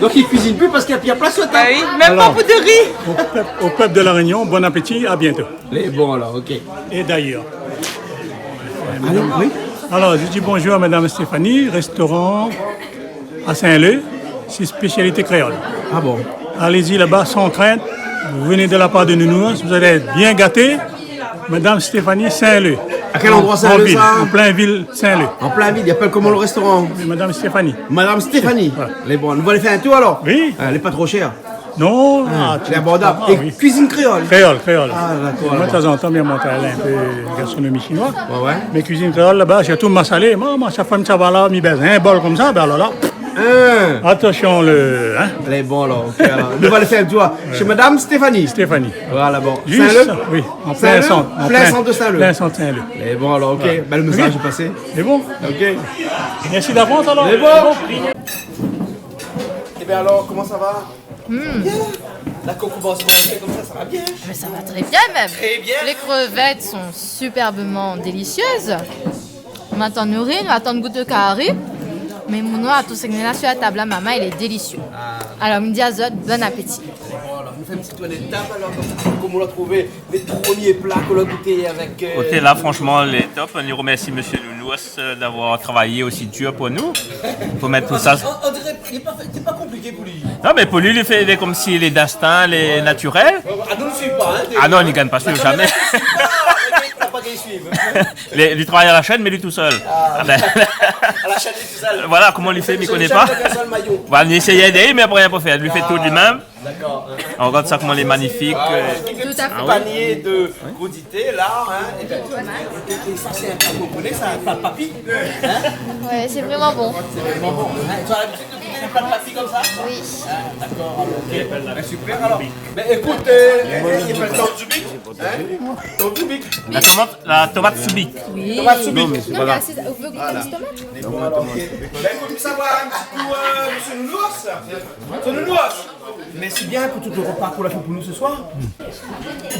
Donc, il cuisine plus parce qu'il y a plus la place sur la table. Bah oui, même pas pour de riz. Alors, au peuple, au peuple de La Réunion, bon appétit, à bientôt. Lé bon, alors, ok. Et d'ailleurs. Allez, oui. Alors, je dis bonjour à Madame Stéphanie, restaurant à Saint-Leu, c'est spécialité créole. Ah bon ? Allez-y là-bas sans crainte. Vous venez de la part de Nounours, vous allez être bien gâtés. Madame Stéphanie Saint-Leu. À quel endroit Saint-Leu, ça ? En ville, en plein ville Saint-Leu. En plein ville, il appelle comment le restaurant ? Madame Stéphanie. Madame Stéphanie. Voilà. Lé bon, nou va alé fé in tour alors ? Oui. Ah, lé pa tro shèr. Non, ah, lé abordab. Ah, oui. Et cuisine créole ? Créole, créole. Ah, d'accord, d'accord. Moi, de temps en temps, je montre un peu la gastronomie chinoise. Ouais, ouais. Mais cuisine créole, là-bas, surtout massalé. Moi, moi, chaque fois que je vais là, je baisse un bol comme ça, ben alors là. Hein ? Attention, le, hein. Lé bon, alors, ok, alors. Nou va alé fé in tour chez Madame Stéphanie. Stéphanie. Voilà, bon. Juste, Saint-Leu ? Oui, en plein centre, en plein centre de Saint-Leu. Plein centre Saint-Leu. Lé bon, alors, ok. Voilà. Ben, le message est passé. Lé bon. Ok. Merci d'avance, alors. Lé bon. Lé bon. Eh bien alors, comment ça va ? Hmm. Bien. La kokoumans, bon, sé konmsa, sa va bien ? Mais ça va très bien même. Très bien. Les crevettes sont superbement délicieuses. M'atann nouri, m'atann gout le kari. Mé mon noir, tout sak néna sur la tab la, momon, lé délisié. Ah. Alor, mi di azot, bon apéti. Bon, alor, nou fé in ti tour de tab, alor, koman, koman ou la trouvé le premié pla k'ou la gouté avèk, euh... Écoutez, là, franchement, lé top. On remercie Monsieur Nounours, euh, d'avoir travaillé aussi dur pour nous, pour mettre tout ça. On, on dirait, il est pas fait, c'est pas compliqué pour lui. Non, mais pour lui, il fait, il est comme si il est d'instinct, il est naturel. Ah, nou suiv pa, hein. Ah non, li gingn pa suiv, jamais. Li, li travay à la chaîne, mais lui tout seul. Ah, ah ben. À la chaîne, lui tout seul. Voilà, koman li fé, mi koné pa. Voilà, mi éséy édé, mé apré, rien pou fé. Li fé tout lui-même. D'accord. Regarde ça, comment il est magnifique. Tout à fait. Ah oui. Panier de crudités, là, hein. Et, et, et ça, c'est un plat qu'on connaît, ça, un plat de papy. Hein ? Ouais, c'est vraiment bon. C'est vraiment bon, hein. Tu as l'habitude de goûter les plats de papy comme ça ? Oui. Ah, d'accord, alors, ok. Ben, super, alors. Ben, écoute, euh, il y a pas le temps du bic, hein ? Temps du bic. La tomate, la tomate sous bic. Oui. Tomate sous bic. Non, mais c'est pas grave. Vous voulez goûter une tomate ? Voilà. Ben, écoute, ça va un petit coup, euh, Monsieur Nounours. Monsieur Nounours. Mèrsi bien pou tout le repa k'ou la fé pou nou ce soir.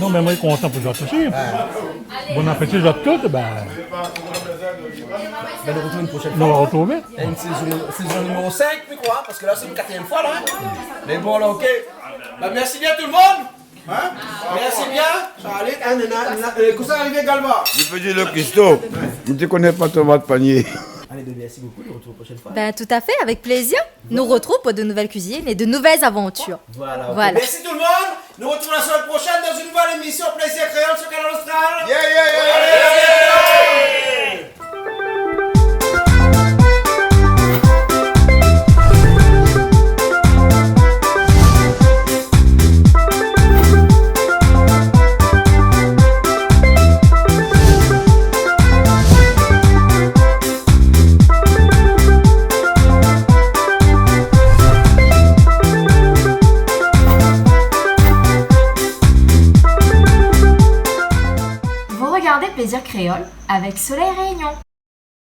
Non, mé moin lé kontan pou zot osi. Ouais. Bon apéti zot tout, ben. Ben, nou retrouv une prochaine fois. Nou retrouv. Une saison, saison numéro cinq, mi kroi, parce que là, c'est une quatrième fois, là, hein. Mais bon, là, ok. Ben, merci bien tout le monde. Hein ? Merci bien. Allez, hein, nana, nana, euh, kosa i ariv, Galva ? Je peux dire le cuistot. Mi té koné pa tomate panier. Allez, ben, merci beaucoup. Nous retrouvons la prochaine fois. Ben, tout à fait, avec plaisir. Nou retrouv pou de nouvelles cuisines et de nouvelles aventures. Voilà, ok. Voilà. Merci tout le monde. Nous retrouvons la semaine prochaine dans une nouvelle émission Plaisir Créole sur Kanal Austral. Yeah, yeah, yeah, yeah. Allez, à bientôt. Vous regardez Plaisir Créole avec Soleil Réunion.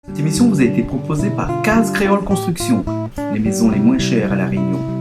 Cette émission vous a été proposée par Case Créole Construction, les maisons les moins chères à La Réunion.